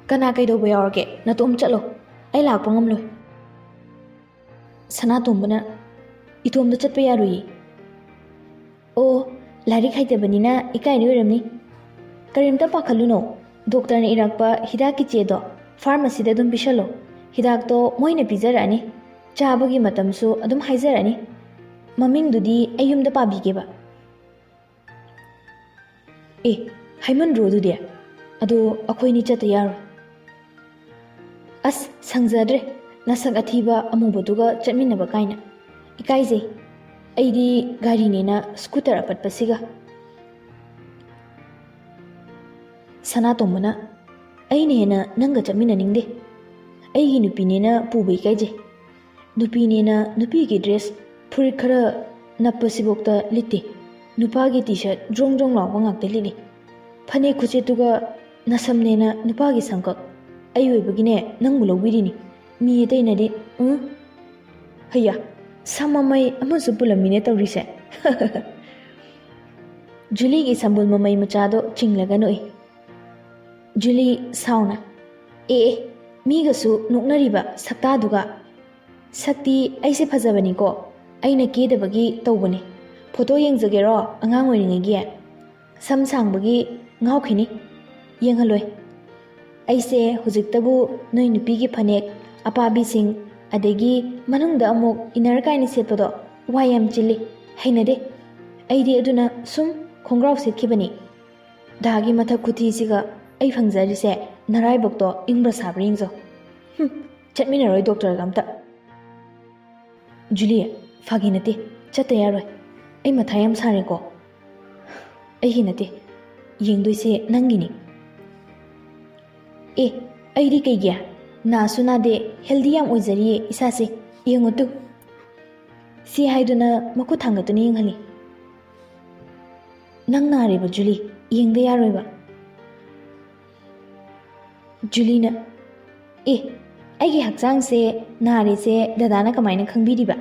ꯀꯅꯥ ꯀꯩꯗꯧꯕ ꯌꯥꯎꯔꯒꯦ? ꯅꯇꯣꯝ ꯆꯠꯂꯣ꯫ ꯑꯩ ꯂꯥꯛꯄ ꯉꯝꯂꯣꯏ꯫" ꯁꯅꯥꯇꯣꯝꯕꯅ, "ꯏꯇꯣꯝꯗ ꯆꯠꯄ ꯌꯥꯔꯣꯏꯌꯦ꯫" "ꯑꯣ, ꯂꯥꯏꯔꯤꯛ ꯍꯩꯇꯕꯅꯤꯅ ꯏꯀꯥꯏꯔꯤ ꯑꯣꯏꯔꯝꯅꯤ꯫ ꯀꯔꯤꯝꯇ ꯄꯥꯈꯠꯂꯨꯅꯣ꯫ ꯗꯣꯛꯇꯔꯅ ꯏꯔꯛꯄ ꯍꯤꯗꯥꯛꯀꯤ ꯆꯦꯗꯣ ꯐꯥꯔꯃꯥꯁꯤꯗ ꯑꯗꯨꯝ ꯄꯤꯁꯜꯂꯣ꯫ ꯍꯤꯗꯥꯛꯇꯣ ꯃꯣꯏꯅ ꯄꯤꯖꯔꯛꯑꯅꯤ꯫ ꯆꯥꯕꯒꯤ ꯃꯇꯝꯁꯨ ꯑꯗꯨꯝ ꯍꯥꯏꯖꯔꯛꯑꯅꯤ꯫ ꯃꯃꯤꯡꯗꯨꯗꯤ ꯑꯩ ꯌꯨꯝꯗ ꯄꯥꯕꯤꯒꯦꯕ꯫" "ꯑꯦ, ꯍꯥꯏꯃꯟꯗ꯭ꯔꯣ ꯑꯗꯨꯗꯤ? ꯑꯗꯣ ꯑꯩꯈꯣꯏꯅꯤ ꯆꯠꯇ ꯌꯥꯔꯣꯏ꯫" "ꯑꯁ, ꯁꯪꯖꯗ꯭ꯔꯦ, ꯅꯁꯛ ꯑꯊꯤꯕ ꯑꯃꯨꯕꯗꯨꯒ ꯆꯠꯃꯤꯟꯅꯕ ꯀꯥꯏꯅ꯫ ꯏꯀꯥꯏꯖꯩ꯫ ꯑꯩꯗꯤ ꯒꯥꯔꯤꯅꯦꯅ ꯁ꯭ꯀꯨꯇꯔ ꯑꯄꯠꯄꯁꯤꯒ꯫" ꯁꯅꯥꯇꯣꯝꯕꯅ, "ꯑꯩꯅ ꯍꯦꯟꯅ ꯅꯪꯒ ꯆꯠꯃꯤꯟꯅꯅꯤꯡꯗꯦ꯫ ꯑꯩꯒꯤ ꯅꯨꯄꯤꯅꯦꯅ ꯄꯨꯕ ꯏꯀꯥꯏꯖꯩ꯫ ꯅꯨꯄꯤꯅꯦꯅ ꯅꯨꯄꯤꯒꯤ ꯗ꯭ꯔꯦꯁ, ꯐꯨꯔꯤꯠ ꯈꯔ ꯅꯞꯄꯁꯤꯐꯧꯗ ꯂꯤꯠꯇꯦ꯫ ꯅꯨꯄꯥꯒꯤ ꯇꯤ ꯁꯥꯔꯠ ꯖ꯭ꯔꯣꯡ ꯖ꯭ꯔꯣꯡ ꯂꯥꯎꯕ ꯉꯥꯛꯇ ꯂꯤꯠꯂꯤ꯫ ꯐꯅꯦꯛ ꯈꯨꯁꯦꯠꯇꯨꯒ ꯅꯁꯝꯅꯦꯅ ꯅꯨꯄꯥꯒꯤ ꯁꯝꯀꯛ꯫ ꯑꯩ ꯑꯣꯏꯕꯒꯤꯅꯦ ꯅꯪꯕꯨ ꯂꯧꯕꯤꯔꯤꯅꯤ꯫ ꯃꯤ ꯑꯇꯩꯅꯗꯤ, ꯎꯝ꯫ ꯍꯩꯌꯥ, ꯁꯝ ꯃꯃꯩ ꯑꯃꯁꯨ ꯄꯨꯜꯂꯝꯃꯤꯅꯦ ꯇꯧꯔꯤꯁꯦ꯫" ꯖꯨꯂꯤꯒꯤ ꯁꯝꯕꯨꯜ ꯃꯃꯩ ꯃꯆꯥꯗꯣ ꯆꯤꯡꯂꯒ ꯅꯣꯛꯏ꯫ ꯖꯨꯂꯤ ꯁꯥꯎꯅ, "ꯑꯦ ꯑꯦ, ꯃꯤꯒꯁꯨ ꯅꯣꯛꯅꯔꯤꯕ ꯁꯛꯇꯥꯗꯨꯒ꯫ ꯁꯛꯇꯤ ꯑꯩꯁꯦ ꯐꯖꯕꯅꯤꯀꯣ, ꯑꯩꯅ ꯀꯦꯗꯕꯒꯤ ꯇꯧꯕꯅꯤ꯫ ꯐꯣꯇꯣ ꯌꯦꯡꯖꯒꯦꯔꯣ ꯑꯉꯥꯡ ꯑꯣꯏꯔꯤꯉꯩꯒꯤ? ꯁꯝ ꯁꯥꯡꯕꯒꯤ ꯉꯥꯎꯈꯤꯅꯤ, ꯌꯦꯡꯍꯜꯂꯣꯏ꯫ ꯑꯩꯁꯦ ꯍꯧꯖꯤꯛꯇꯕꯨ ꯅꯣꯏ ꯅꯨꯄꯤꯒꯤ ꯐꯅꯦꯛ ꯑꯄꯥꯕꯤꯁꯤꯡ, ꯑꯗꯒꯤ ꯃꯅꯨꯡꯗ ꯑꯃꯨꯛ ꯏꯟꯅꯔ ꯀꯥꯏꯅ ꯁꯦꯠꯄꯗꯣ ꯋꯥꯏ ꯌꯥꯝ ꯆꯤꯜꯂꯤ, ꯍꯩꯅꯗꯦ꯫ ꯑꯩꯗꯤ ꯑꯗꯨꯅ ꯁꯨꯝ ꯈꯣꯡꯒ꯭ꯔꯥꯎ ꯁꯦꯠꯈꯤꯕꯅꯤ꯫ ꯗꯥꯒꯤ ꯃꯊꯛ ꯈꯨꯊꯤꯁꯤꯒ ꯑꯩ ꯐꯪꯖꯔꯤꯁꯦ ꯅꯔꯥꯏꯕꯛꯇꯣ ꯏꯪꯕ꯭ꯔꯥ ꯁꯥꯕ꯭ꯔꯥ ꯌꯦꯡꯖꯧ꯫ ꯍꯨꯝ, ꯆꯠꯃꯤꯟꯅꯔꯣꯏ ꯗꯣꯛꯇꯔꯒ ꯑꯝꯇ꯫" "ꯖꯨꯂꯤ, ꯐꯥꯒꯤ ꯅꯠꯇꯦ, ꯆꯠꯇ ꯌꯥꯔꯣꯏ꯫ ꯑꯩ ꯃꯊꯥ ꯌꯥꯝ ꯁꯥꯔꯦꯀꯣ꯫ ꯑꯩꯒꯤ ꯅꯠꯇꯦ, ꯌꯦꯡꯗꯣꯏꯁꯦ ꯅꯪꯒꯤꯅꯤ꯫ ꯑꯦ, ꯑꯩꯗꯤ ꯀꯩꯒꯤ? ꯅꯥꯁꯨ ꯅꯥꯗꯦ, ꯍꯦꯜꯗꯤ ꯌꯥꯝ ꯑꯣꯏꯖꯔꯤꯌꯦ ꯏꯁꯥꯁꯦ꯫ ꯌꯦꯡꯉꯨ ꯇꯨ꯫ ꯁꯤ ꯍꯥꯏꯗꯨꯅ ꯃꯈꯨꯠ ꯊꯥꯡꯒꯠꯇꯨꯅ ꯌꯦꯡꯍꯜꯂꯤ꯫ ꯅꯪ ꯅꯥꯔꯦꯕ ꯖꯨꯂꯤ, ꯌꯦꯡꯗ ꯌꯥꯔꯣꯏꯕ꯫ ꯖꯨꯂꯤꯅ, ꯑꯦ, ꯑꯩꯒꯤ ꯍꯛꯆꯥꯡꯁꯦ ꯅꯥꯔꯤꯁꯦ ꯗꯗꯥꯅ ꯀꯃꯥꯏꯅ ꯈꯪꯕꯤꯔꯤꯕ?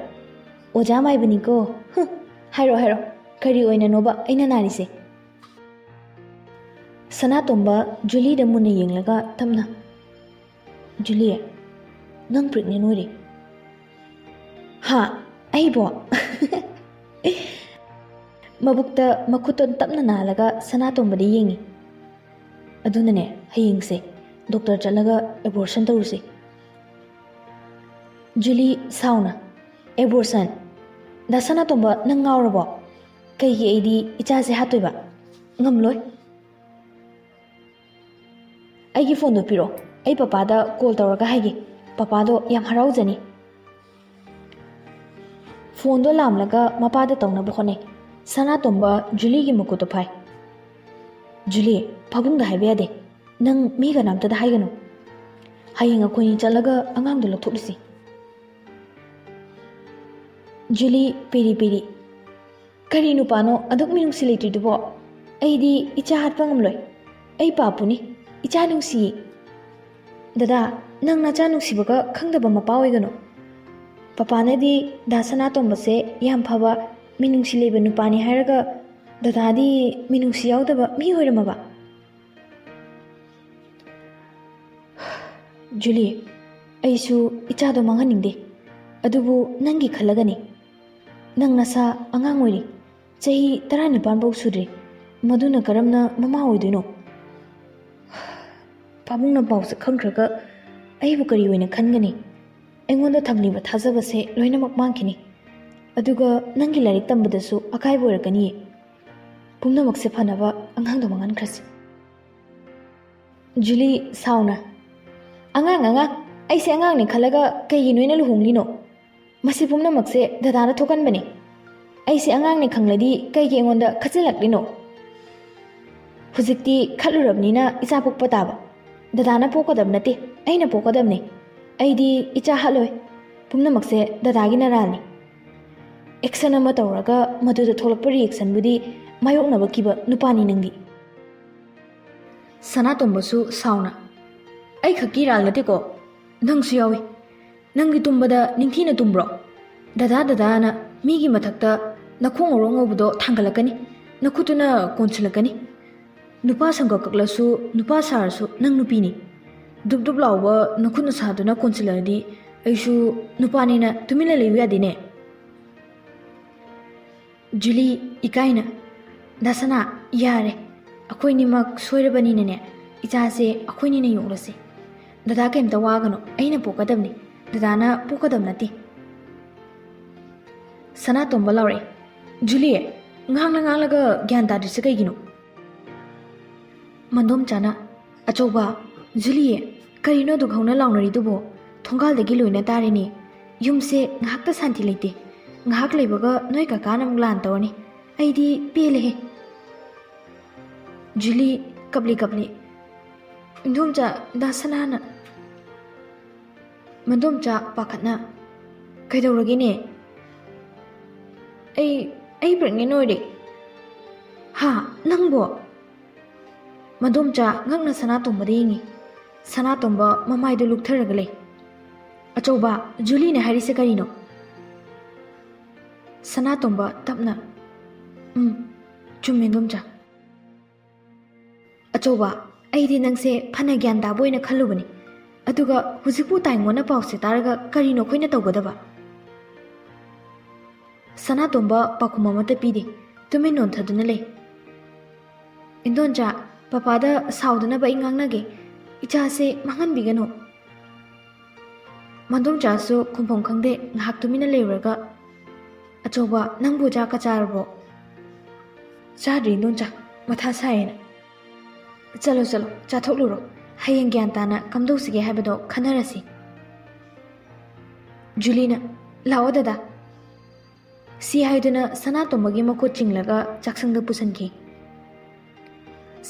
ꯑꯣꯖꯥ ꯃꯥꯏꯕꯅꯤꯀꯣ꯫ ꯍꯨꯝ, ꯍꯥꯏꯔꯣ, ꯍꯥꯏꯔꯣ, ꯀꯔꯤ ꯑꯣꯏꯅꯅꯣꯕ ꯑꯩꯅ ꯅꯥꯔꯤꯁꯦ? ꯁꯅꯥꯇꯣꯝꯕ ꯖꯨꯂꯤꯗ ꯃꯨꯟꯅ ꯌꯦꯡꯂꯒ ꯇꯞꯅ, "ꯖꯨꯂꯤ, ꯅꯪ ꯄ꯭ꯔꯦꯒꯅꯦꯟ ꯑꯣꯏꯔꯦ꯫" "ꯍꯥ? ꯑꯩꯕꯣ?" ꯃꯕꯨꯛꯇ ꯃꯈꯨꯠꯇꯣ ꯇꯞꯅ ꯅꯥꯜꯂꯒ ꯁꯅꯥꯇꯣꯝꯕꯗ ꯌꯦꯡꯉꯤ꯫ "ꯑꯗꯨꯅꯅꯦ, ꯍꯌꯦꯡꯁꯦ ꯗꯣꯛꯇꯔ ꯆꯠꯂꯒ ꯑꯦꯕꯣꯔꯁꯟ ꯇꯧꯔꯨꯁꯦ꯫" ꯖꯨꯂꯤ ꯁꯥꯎꯅ, "ꯑꯦꯕꯣꯔꯁꯟ? ꯗꯥ ꯁꯅꯥꯇꯣꯝꯕ, ꯅꯪ ꯉꯥꯎꯔꯕꯣ? ꯀꯩꯒꯤ ꯑꯩꯗꯤ ꯏꯆꯥꯁꯦ ꯍꯥꯠꯇꯣꯏꯕ? ꯉꯝꯂꯣꯏ꯫" "ꯑꯩꯒꯤ ꯐꯣꯟꯗꯣ ꯄꯤꯔꯛꯑꯣ, ꯑꯩ ꯄꯄꯥꯗ ꯀꯣꯜ ꯇꯧꯔꯒ ꯍꯥꯏꯒꯦ꯫ ꯄꯄꯥꯗꯣ ꯌꯥꯝ ꯍꯔꯥꯎꯖꯅꯤ꯫" ꯐꯣꯟꯗꯣ ꯂꯥꯝꯂꯒ ꯃꯄꯥꯗ ꯇꯧꯅꯕ ꯍꯣꯠꯅꯩ꯫ ꯁꯅꯥꯇꯣꯝꯕ ꯖꯨꯂꯤꯒꯤ ꯃꯈꯨꯠꯇꯣ ꯐꯥꯏ꯫ "ꯖꯨꯂꯤ, ꯄꯥꯕꯨꯡꯗ ꯍꯥꯏꯕ ꯌꯥꯗꯦ꯫ ꯅꯪ ꯃꯤ ꯀꯅꯥꯝꯇꯗ ꯍꯥꯏꯒꯅꯨ꯫ ꯍꯌꯦꯡ ꯑꯩꯈꯣꯏꯅꯤ ꯆꯠꯂꯒ ꯑꯉꯥꯡꯗꯣ ꯂꯧꯊꯣꯛꯂꯨꯁꯤ꯫" ꯖꯨꯂꯤ ꯄꯤꯔꯤ ꯄꯤꯔꯤ, "ꯀꯔꯤ ꯅꯨꯄꯥꯅꯣ ꯑꯗꯨꯛ ꯃꯤꯅꯨꯡꯁꯤ ꯂꯩꯇ꯭ꯔꯤꯗꯨꯕꯣ? ꯑꯩꯗꯤ ꯏꯆꯥ ꯍꯥꯠꯄ ꯉꯝꯂꯣꯏ꯫ ꯑꯩ ꯄꯥꯄꯨꯅꯤ, ꯏꯆꯥ ꯅꯨꯡꯁꯤꯌꯦ꯫" "ꯗꯗꯥ, ꯅꯪ ꯅꯆꯥ ꯅꯨꯡꯁꯤꯕꯒ ꯈꯪꯗꯕ ꯃꯄꯥ ꯑꯣꯏꯒꯅꯨ꯫ ꯄꯄꯥꯅꯗꯤ ꯗꯥ ꯁꯅꯥꯇꯣꯝꯕꯁꯦ ꯌꯥꯝ ꯐꯕ, ꯃꯤꯅꯨꯡꯁꯤ ꯂꯩꯕ ꯅꯨꯄꯥꯅꯤ ꯍꯥꯏꯔꯒ, ꯗꯗꯥꯗꯤ ꯃꯤꯅꯨꯡꯁꯤ ꯌꯥꯎꯗꯕ ꯃꯤ ꯑꯣꯏꯔꯝꯃꯕ?" "ꯖꯨꯂꯤ, ꯑꯩꯁꯨ ꯏꯆꯥꯗꯣ ꯃꯥꯡꯍꯟꯅꯤꯡꯗꯦ, ꯑꯗꯨꯕꯨ ꯅꯪꯒꯤ ꯈꯜꯂꯒꯅꯤ꯫ ꯅꯪ ꯅꯁꯥ ꯑꯉꯥꯡ ꯑꯣꯏꯔꯤ, ꯆꯍꯤ ꯇꯔꯥꯅꯤꯄꯥꯟ ꯐꯥꯎ ꯁꯨꯗ꯭ꯔꯤ, ꯃꯗꯨꯅ ꯀꯔꯝꯅ ꯃꯃꯥ ꯑꯣꯏꯗꯣꯏꯅꯣ?" "ꯄꯥꯕꯨꯡꯅ ꯄꯥꯎꯁꯦ ꯈꯪꯈ꯭ꯔꯒ ꯑꯩꯕꯨ ꯀꯔꯤ ꯑꯣꯏꯅ ꯈꯟꯒꯅꯤ? ꯑꯩꯉꯣꯟꯗ ꯊꯝꯂꯤꯕ ꯊꯥꯖꯕꯁꯦ ꯂꯣꯏꯅꯃꯛ ꯃꯥꯡꯈꯤꯅꯤ꯫ ꯑꯗꯨꯒ ꯅꯪꯒꯤ ꯂꯥꯏꯔꯤꯛ ꯇꯝꯕꯗꯁꯨ ꯑꯀꯥꯏꯕ ꯑꯣꯏꯔꯛꯀꯅꯤꯌꯦ꯫ ꯄꯨꯝꯅꯃꯛꯁꯦ ꯐꯅꯕ ꯑꯉꯥꯡꯗꯣ ꯃꯥꯡꯍꯟꯈ꯭ꯔꯁꯤ꯫" ꯖꯨꯂꯤ ꯁꯥꯎꯅ, "ꯑꯉꯥꯡ, ꯑꯉꯥꯡ, ꯑꯩꯁꯦ ꯑꯉꯥꯡꯅꯤ ꯈꯜꯂꯒ ꯀꯩꯒꯤꯅꯣ ꯑꯩꯅ ꯂꯨꯍꯣꯡꯂꯤꯅꯣ? ꯃꯁꯤ ꯄꯨꯝꯅꯃꯛꯁꯦ ꯗꯗꯥꯅ ꯊꯣꯛꯍꯟꯕꯅꯤ꯫ ꯑꯩꯁꯦ ꯑꯉꯥꯡꯅꯦ ꯈꯪꯂꯗꯤ ꯀꯩꯒꯤ ꯑꯩꯉꯣꯟꯗ ꯈꯠꯆꯤꯜꯂꯛꯂꯤꯅꯣ? ꯍꯧꯖꯤꯛꯇꯤ ꯈꯠꯂꯨꯔꯕꯅꯤꯅ ꯏꯆꯥ ꯄꯣꯛꯄ ꯇꯥꯕ꯫ ꯗꯗꯥꯅ ꯄꯣꯛꯀꯗꯕ ꯅꯠꯇꯦ, ꯑꯩꯅ ꯄꯣꯛꯀꯗꯕꯅꯦ꯫ ꯑꯩꯗꯤ ꯏꯆꯥ ꯍꯥꯠꯂꯣꯏ꯫ ꯄꯨꯝꯅꯃꯛꯁꯦ ꯗꯗꯥꯒꯤ ꯅꯔꯥꯜꯅꯤ꯫ ꯑꯦꯛꯁꯟ ꯑꯃ ꯇꯧꯔꯒ ꯃꯗꯨꯗ ꯊꯣꯛꯂꯛꯄ ꯔꯤꯌꯦꯛꯁꯟꯕꯨꯗꯤ ꯃꯥꯌꯣꯛꯅꯕ ꯀꯤꯕ ꯅꯨꯄꯥꯅꯤ ꯅꯪꯗꯤ꯫ ꯁꯅꯥꯇꯣꯝꯕꯁꯨ ꯁꯥꯎꯅ, "ꯑꯩ ꯈꯛꯀꯤ ꯏꯔꯥꯜ ꯅꯠꯇꯦꯀꯣ, ꯅꯪꯁꯨ ꯌꯥꯎꯏ꯫ ꯅꯪꯗꯤ ꯇꯨꯝꯕꯗ ꯅꯤꯡꯊꯤꯅ ꯇꯨꯝꯕ꯭ꯔꯣ? ꯗꯗꯥ ꯗꯗꯥꯅ ꯃꯤꯒꯤ ꯃꯊꯛꯇ ꯅꯈꯣꯡ ꯑꯣꯔꯣꯛ ꯉꯧꯕꯗꯣ ꯊꯥꯡꯒꯠꯂꯛꯀꯅꯤ, ꯅꯈꯨꯠꯇꯨꯅ ꯀꯣꯟꯁꯤꯜꯂꯛꯀꯅꯤ꯫ ꯅꯨꯄꯥ ꯁꯪꯒ ꯀꯛꯂꯁꯨ, ꯅꯨꯄꯥ ꯁꯥꯔꯁꯨ ꯅꯪ ꯅꯨꯄꯤꯅꯤ꯫ ꯗꯨꯞ ꯗꯨꯞ ꯂꯥꯎꯕ ꯅꯈꯨꯠ ꯅꯁꯥꯗꯨꯅ ꯀꯣꯟꯁꯤꯜꯂꯛꯑꯗꯤ ꯑꯩꯁꯨ ꯅꯨꯄꯥꯅꯤꯅ ꯇꯨꯃꯤꯟꯅ ꯂꯩꯌꯨ ꯌꯥꯗꯦꯅꯦ꯫" ꯖꯨꯂꯤ ꯏꯀꯥꯏꯅ, "ꯗꯥ ꯁꯅꯥ, ꯌꯥꯔꯦ꯫ ꯑꯩꯈꯣꯏꯅꯤꯃꯛ ꯁꯣꯏꯔꯕꯅꯤꯅꯅꯦ, ꯏꯆꯥꯁꯦ ꯑꯩꯈꯣꯏꯅꯤꯅ ꯌꯣꯛꯂꯁꯤ꯫ ꯗꯗꯥ ꯀꯩꯝꯇ ꯋꯥꯒꯅꯨ, ꯑꯩꯅ ꯄꯣꯛꯀꯗꯕꯅꯤ꯫ ꯗꯗꯥꯅ ꯄꯣꯛꯀꯗꯕ ꯅꯠꯇꯦ꯫" ꯁꯅꯥꯇꯣꯝꯕ ꯂꯥꯎꯔꯛꯑꯦ, "ꯖꯨꯂꯤ, ꯉꯥꯡꯅ ꯉꯥꯡꯂꯒ ꯒ꯭ꯌꯥꯟ ꯇꯥꯗ꯭ꯔꯤꯁꯦ ꯀꯩꯒꯤꯅꯣ?" ꯃꯟꯗꯣꯝꯆꯥꯅ, "ꯑꯆꯧꯕ, ꯖꯨꯂꯤ, ꯀꯔꯤꯅꯣ ꯑꯗꯨꯛ ꯍꯧꯅ ꯂꯥꯎꯅꯔꯤꯗꯨꯕꯣ? ꯊꯣꯡꯒꯥꯜꯗꯒꯤ ꯂꯣꯏꯅ ꯇꯥꯔꯦꯅꯦ꯫ ꯌꯨꯝꯁꯦ ꯉꯥꯏꯍꯥꯛꯇ ꯁꯥꯟꯇꯤ ꯂꯩꯇꯦ꯫ ꯉꯥꯏꯍꯥꯛ ꯂꯩꯕꯒ ꯅꯣꯏ ꯀꯀꯥꯅ ꯑꯃꯨꯛ ꯂꯥꯟ ꯇꯧꯔꯅꯤ꯫ ꯑꯩꯗꯤ ꯄꯦꯜꯂꯦꯍꯦ꯫" ꯖꯨꯂꯤ ꯀꯞꯂꯤ ꯀꯞꯂꯤ, "ꯏꯟꯗꯣꯝꯆꯥ, ꯗꯥ ꯁꯅꯥꯅ꯫" ꯃꯟꯗꯣꯝꯆꯥ ꯄꯥꯈꯠꯅ, "ꯀꯩꯗꯧꯔꯒꯦꯅꯦ?" "ꯑꯩ, ꯑꯩ ꯄ꯭ꯔꯦꯒꯅꯦꯟ ꯑꯣꯏꯔꯦ꯫" "ꯍꯥ? ꯅꯪꯕꯣ?" ꯃꯟꯗꯣꯝꯆꯥ ꯉꯛꯅ ꯁꯅꯥꯇꯣꯝꯕꯗ ꯌꯦꯡꯉꯤ꯫ ꯁꯅꯥꯇꯣꯝꯕ ꯃꯃꯥꯏꯗꯨ ꯂꯨꯛꯊꯔꯒ ꯂꯩ꯫ "ꯑꯆꯧꯕ, ꯖꯨꯂꯤꯅ ꯍꯥꯏꯔꯤꯁꯦ ꯀꯔꯤꯅꯣ?" ꯁꯅꯥꯇꯣꯝꯕ ꯇꯞꯅ, "ꯎꯝ, ꯆꯨꯝꯃꯦ, ꯏꯟꯗꯣꯝꯆꯥ꯫" "ꯑꯆꯧꯕ, ꯑꯩꯗꯤ ꯅꯪꯁꯦ ꯐꯅ ꯒ꯭ꯌꯥꯟ ꯇꯥꯕ ꯑꯣꯏꯅ ꯈꯜꯂꯨꯕꯅꯤ꯫ ꯑꯗꯨꯒ ꯍꯧꯖꯤꯛꯄꯨ ꯇꯥꯏꯉꯣꯟꯅ ꯄꯥꯎꯁꯦ ꯇꯥꯔꯒ ꯀꯔꯤꯅꯣ ꯑꯩꯈꯣꯏꯅ ꯇꯧꯒꯗꯕ?" ꯁꯅꯥꯇꯣꯝꯕ ꯄꯥꯎꯈꯨꯝ ꯑꯃꯠꯇ ꯄꯤꯗꯦ꯫ ꯇꯨꯃꯤꯟ ꯅꯣꯟꯊꯗꯨꯅ ꯂꯩ꯫ "ꯏꯟꯗꯣꯟꯆꯥ, ꯄꯄꯥꯗ ꯁꯥꯎꯗꯅꯕ ꯑꯩ ꯉꯥꯡꯅꯒꯦ꯫ ꯏꯆꯥꯁꯦ ꯃꯥꯡꯍꯟꯕꯤꯒꯅꯨ꯫" ꯃꯟꯗꯣꯝꯆꯥꯁꯨ ꯈꯨꯝꯐꯝ ꯈꯪꯗꯦ, ꯉꯥꯏꯍꯥꯛ ꯇꯨꯃꯤꯟꯅ ꯂꯩꯔꯨꯔꯒ, "ꯑꯆꯧꯕ, ꯅꯪꯕꯨ ꯆꯥꯛꯀ ꯆꯥꯔꯕꯣ?" "ꯆꯥꯗ꯭ꯔꯤ, ꯏꯟꯗꯣꯟꯆꯥ, ꯃꯊꯥ ꯁꯥꯏꯌꯦꯅ꯫" "ꯆꯠꯂꯣ, ꯆꯠꯂꯣ, ꯆꯥꯊꯣꯛꯂꯨꯔꯣ꯫ ꯍꯌꯦꯡ ꯒ꯭ꯌꯥꯟ ꯇꯥꯅ ꯀꯝꯗꯧꯁꯤꯒꯦ ꯍꯥꯏꯕꯗꯣ ꯈꯟꯅꯔꯁꯤ꯫" ꯖꯨꯂꯤꯅ, "ꯂꯥꯛꯑꯣ ꯗꯗꯥ꯫" ꯁꯤ ꯍꯥꯏꯗꯨꯅ ꯁꯅꯥꯇꯣꯝꯕꯒꯤ ꯃꯈꯨꯠ ꯆꯤꯡꯂꯒ ꯆꯥꯛꯁꯪꯗ ꯄꯨꯁꯤꯟꯈꯤ꯫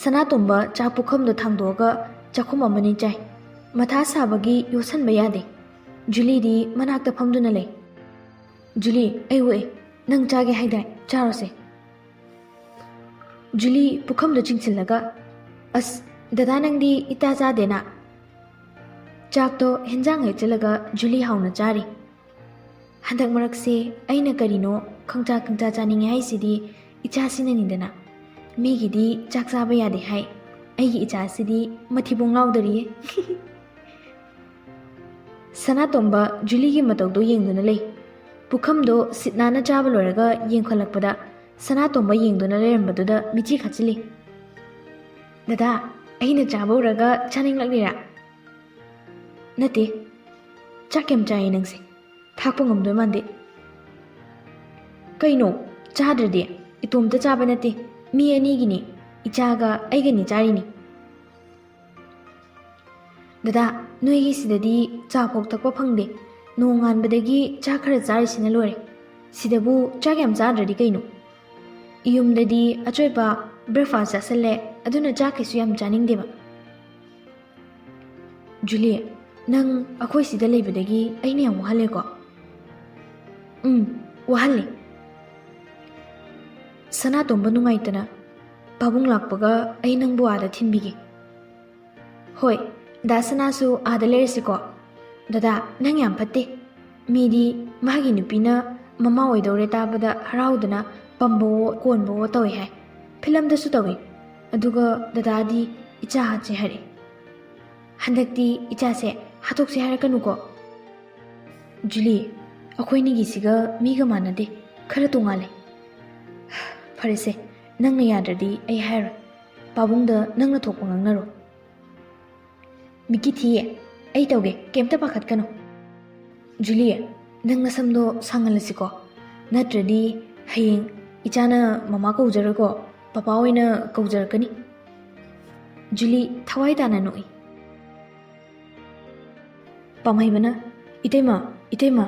ꯁꯅꯥꯇꯣꯝꯕ ꯆꯥꯛ ꯄꯨꯈꯝꯗꯣ ꯊꯥꯡꯗꯣꯛꯑꯒ ꯆꯥꯛꯈꯨꯝ ꯑꯃꯅꯤ ꯆꯥꯏ꯫ ꯃꯊꯥ ꯁꯥꯕꯒꯤ ꯌꯣꯠꯁꯟꯕ ꯌꯥꯗꯦ꯫ ꯖꯨꯂꯤꯗꯤ ꯃꯅꯥꯛꯇ ꯐꯝꯗꯨꯅ ꯂꯩ꯫ "ꯖꯨꯂꯤ, ꯑꯩ ꯑꯣꯛꯑꯦ꯫ ꯅꯪ ꯆꯥꯒꯦ ꯍꯥꯏꯗꯥꯏ? ꯆꯥꯔꯣꯁꯦ꯫" ꯖꯨꯂꯤ ꯄꯨꯈꯝꯗꯣ ꯆꯤꯡꯁꯤꯜꯂꯒ, "ꯑꯁ, ꯗꯗꯥ ꯅꯪꯗꯤ ꯏꯇꯥ ꯆꯥꯗꯦꯅ?" ꯆꯥꯛꯇꯣ ꯍꯦꯟꯖꯥꯡ ꯍꯩꯖꯤꯜꯂꯒ ꯖꯨꯂꯤ ꯍꯥꯎꯅ ꯆꯥꯔꯤ꯫ "ꯍꯟꯗꯛ ꯃꯔꯛꯁꯦ ꯑꯩꯅ ꯀꯔꯤꯅꯣ ꯈꯪꯆꯥ ꯈꯪꯆꯥ ꯆꯥꯅꯤꯡꯉꯦ ꯍꯥꯏꯁꯤꯗꯤ ꯏꯆꯥꯁꯤꯅꯅꯤꯗꯅ꯫ ꯃꯤꯒꯤꯗꯤ ꯆꯥꯛ ꯆꯥꯕ ꯌꯥꯗꯦ ꯍꯥꯏ, ꯑꯩꯒꯤ ꯏꯆꯥꯁꯤꯗꯤ ꯃꯊꯤꯕꯣꯡ ꯂꯥꯎꯗꯔꯤꯌꯦ꯫" ꯁꯅꯥꯇꯣꯝꯕ ꯖꯨꯂꯤꯒꯤ ꯃꯇꯧꯗꯣ ꯌꯦꯡꯗꯨꯅ ꯂꯩ꯫ ꯄꯨꯈꯝꯗꯣ ꯁꯤꯠ ꯅꯥꯟꯅ ꯆꯥꯕ ꯂꯣꯏꯔꯒ ꯌꯦꯡꯈꯠꯂꯛꯄꯗ ꯁꯅꯥꯇꯣꯝꯕ ꯌꯦꯡꯗꯨꯅ ꯂꯩꯔꯝꯕꯗꯨꯗ ꯃꯤꯠꯆꯤ ꯈꯠꯆꯤꯜꯂꯤ꯫ "ꯗꯗꯥ, ꯑꯩꯅ ꯆꯥꯕ ꯎꯔꯒ ꯆꯥꯅꯤꯡꯂꯛꯂꯤꯔꯥ?" "ꯅꯠꯇꯦ, ꯆꯥꯛ ꯌꯥꯝ ꯆꯥꯏꯌꯦ ꯅꯪꯁꯦ꯫ ꯊꯥꯛꯄ ꯉꯝꯗꯣꯏ ꯃꯥꯟꯗꯦ꯫" "ꯀꯩꯅꯣ? ꯆꯥꯗ꯭ꯔꯗꯤ? ꯏꯇꯣꯝꯇ ꯆꯥꯕ ꯅꯠꯇꯦ, ꯃꯤ ꯑꯅꯤꯒꯤꯅꯤ꯫ ꯏꯆꯥꯒ ꯑꯩꯒꯅꯤ ꯆꯥꯔꯤꯅꯤ꯫" "ꯗꯗꯥ, ꯅꯣꯏꯒꯤ ꯁꯤꯗꯗꯤ ꯆꯥ ꯐꯥꯎ ꯊꯛꯄ ꯐꯪꯗꯦ꯫ ꯅꯣꯡꯉꯥꯟꯕꯗꯒꯤ ꯆꯥꯛ ꯈꯔ ꯆꯥꯔꯤꯁꯤꯅ ꯂꯣꯏꯔꯦ꯫ ꯁꯤꯗꯕꯨ ꯆꯥꯛ ꯌꯥꯝ ꯆꯥꯗ꯭ꯔꯗꯤ ꯀꯩꯅꯣ? ꯌꯨꯝꯗꯗꯤ ꯑꯆꯣꯏꯄ breakfast ꯆꯥꯁꯜꯂꯦ, ꯑꯗꯨꯅ ꯆꯥꯛ ꯀꯩꯁꯨ ꯌꯥꯝ ꯆꯥꯅꯤꯡꯗꯦꯕ꯫" "ꯖꯨꯂꯤ, ꯅꯪ ꯑꯩꯈꯣꯏ ꯁꯤꯗ ꯂꯩꯕꯗꯒꯤ ꯑꯩꯅ ꯌꯥꯝ ꯋꯥꯍꯜꯂꯦꯀꯣ?" "ꯎꯝ, ꯋꯥꯍꯜꯂꯦ꯫" ꯁꯅꯥꯇꯣꯝꯕ ꯅꯨꯡꯉꯥꯏꯇꯅ, "ꯄꯥꯕꯨꯡ ꯂꯥꯛꯄꯒ ꯑꯩ ꯅꯪꯕꯨ ꯑꯥꯗ ꯊꯤꯟꯕꯤꯒꯦ꯫" "ꯍꯣꯏ, ꯗꯥ ꯁꯅꯥꯁꯨ ꯑꯥꯗ ꯂꯩꯔꯁꯤꯀꯣ꯫" "ꯗꯗꯥ, ꯅꯪ ꯌꯥꯝ ꯐꯠꯇꯦ꯫ ꯃꯤꯗꯤ ꯃꯥꯒꯤ ꯅꯨꯄꯤꯅ ꯃꯃꯥ ꯑꯣꯏꯗꯧꯔꯦ ꯇꯥꯕꯗ ꯍꯔꯥꯎꯗꯅ ꯄꯝꯕꯋꯣ ꯀꯣꯟꯕꯋꯣ ꯇꯧꯏ ꯍꯥꯏ꯫ ꯐꯤꯂꯝꯗꯁꯨ ꯇꯧꯏ꯫ ꯑꯗꯨꯒ ꯗꯗꯥꯗꯤ ꯏꯆꯥ ꯍꯥꯠꯁꯦ ꯍꯥꯏꯔꯛꯏ꯫ ꯍꯟꯗꯛꯇꯤ ꯏꯆꯥꯁꯦ ꯍꯥꯠꯇꯣꯛꯁꯦ ꯍꯥꯏꯔꯛꯀꯅꯨꯀꯣ꯫" "ꯖꯨꯂꯤ, ꯑꯩꯈꯣꯏꯅꯤꯒꯤꯁꯤꯒ ꯃꯤꯒ ꯃꯥꯟꯅꯗꯦ, ꯈꯔ ꯇꯣꯉꯥꯜꯂꯦ꯫" "ꯐꯔꯦꯁꯦ, ꯅꯪꯅ ꯌꯥꯗ꯭ꯔꯗꯤ ꯑꯩ ꯍꯥꯏꯔꯣꯏ꯫ ꯄꯥꯕꯨꯡꯗ ꯅꯪꯅ ꯊꯣꯛꯄ ꯉꯥꯡꯅꯔꯣ꯫" "ꯃꯤꯀꯤ ꯊꯤꯌꯦ, ꯑꯩ ꯇꯧꯒꯦ, ꯀꯩꯝꯇ ꯄꯥꯈꯠꯀꯅꯨ꯫" "ꯖꯨꯂꯤ, ꯅꯪ ꯅꯁꯝꯗꯣ ꯁꯥꯡꯍꯜꯂꯁꯤꯀꯣ, ꯅꯠꯇ꯭ꯔꯗꯤ ꯍꯌꯦꯡ ꯏꯆꯥꯅ ꯃꯃꯥ ꯀꯧꯖꯔꯣꯏꯀꯣ, ꯄꯄꯥ ꯑꯣꯏꯅ ꯀꯧꯖꯔꯛꯀꯅꯤ꯫" ꯖꯨꯂꯤ ꯊꯋꯥꯏ ꯇꯥꯅ ꯅꯣꯛꯏ꯫ ꯄꯥꯝꯍꯩꯕꯅ, "ꯏꯇꯩꯃ, ꯏꯇꯩꯃ!"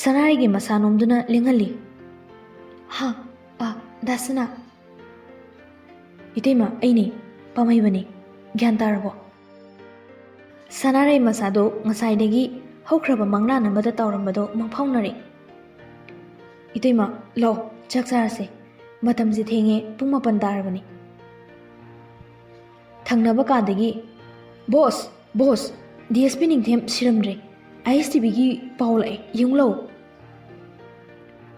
ꯁꯅꯥꯔꯩꯒꯤ ꯃꯁꯥ ꯅꯣꯝꯗꯨꯅ ꯂꯦꯡꯍꯜꯂꯤ꯫ "ꯍꯥ? ꯑ, ꯗꯥ ꯁꯅꯥ?" "ꯏꯇꯩꯃ, ꯑꯩꯅꯦ, ꯄꯥꯝꯍꯩꯕꯅꯦ꯫ ꯒ꯭ꯌꯥꯟ ꯇꯥꯔꯕꯣ?" ꯁꯅꯥꯔꯩ ꯃꯁꯥꯗꯣ ꯉꯁꯥꯏꯗꯒꯤ ꯍꯧꯈ꯭ꯔꯕ ꯃꯪꯂꯥꯟ ꯑꯃꯗ ꯇꯥꯎꯔꯝꯕꯗꯣ ꯃꯪꯐꯥꯎꯅꯔꯦ꯫ "ꯏꯇꯩꯃ, ꯂꯥꯛꯑꯣ, ꯆꯥꯛ ꯆꯥꯔꯁꯦ꯫ ꯃꯇꯝꯁꯦ ꯊꯦꯡꯉꯦ, ꯄꯨꯡ ꯃꯥꯄꯟ ꯇꯥꯔꯕꯅꯤ꯫" ꯊꯪꯅꯕ ꯀꯥꯗꯒꯤ, "boss, boss, D S P ꯅꯤꯡꯊꯦꯝ ꯁꯤꯔꯝꯗ꯭ꯔꯦ꯫ ꯑꯥꯏ ꯑꯦꯁ ꯇꯤ ꯚꯤꯒꯤ ꯄꯥꯎ ꯂꯥꯛꯑꯦ, ꯌꯦꯡꯉꯨ ꯂꯥꯛꯑꯣ꯫"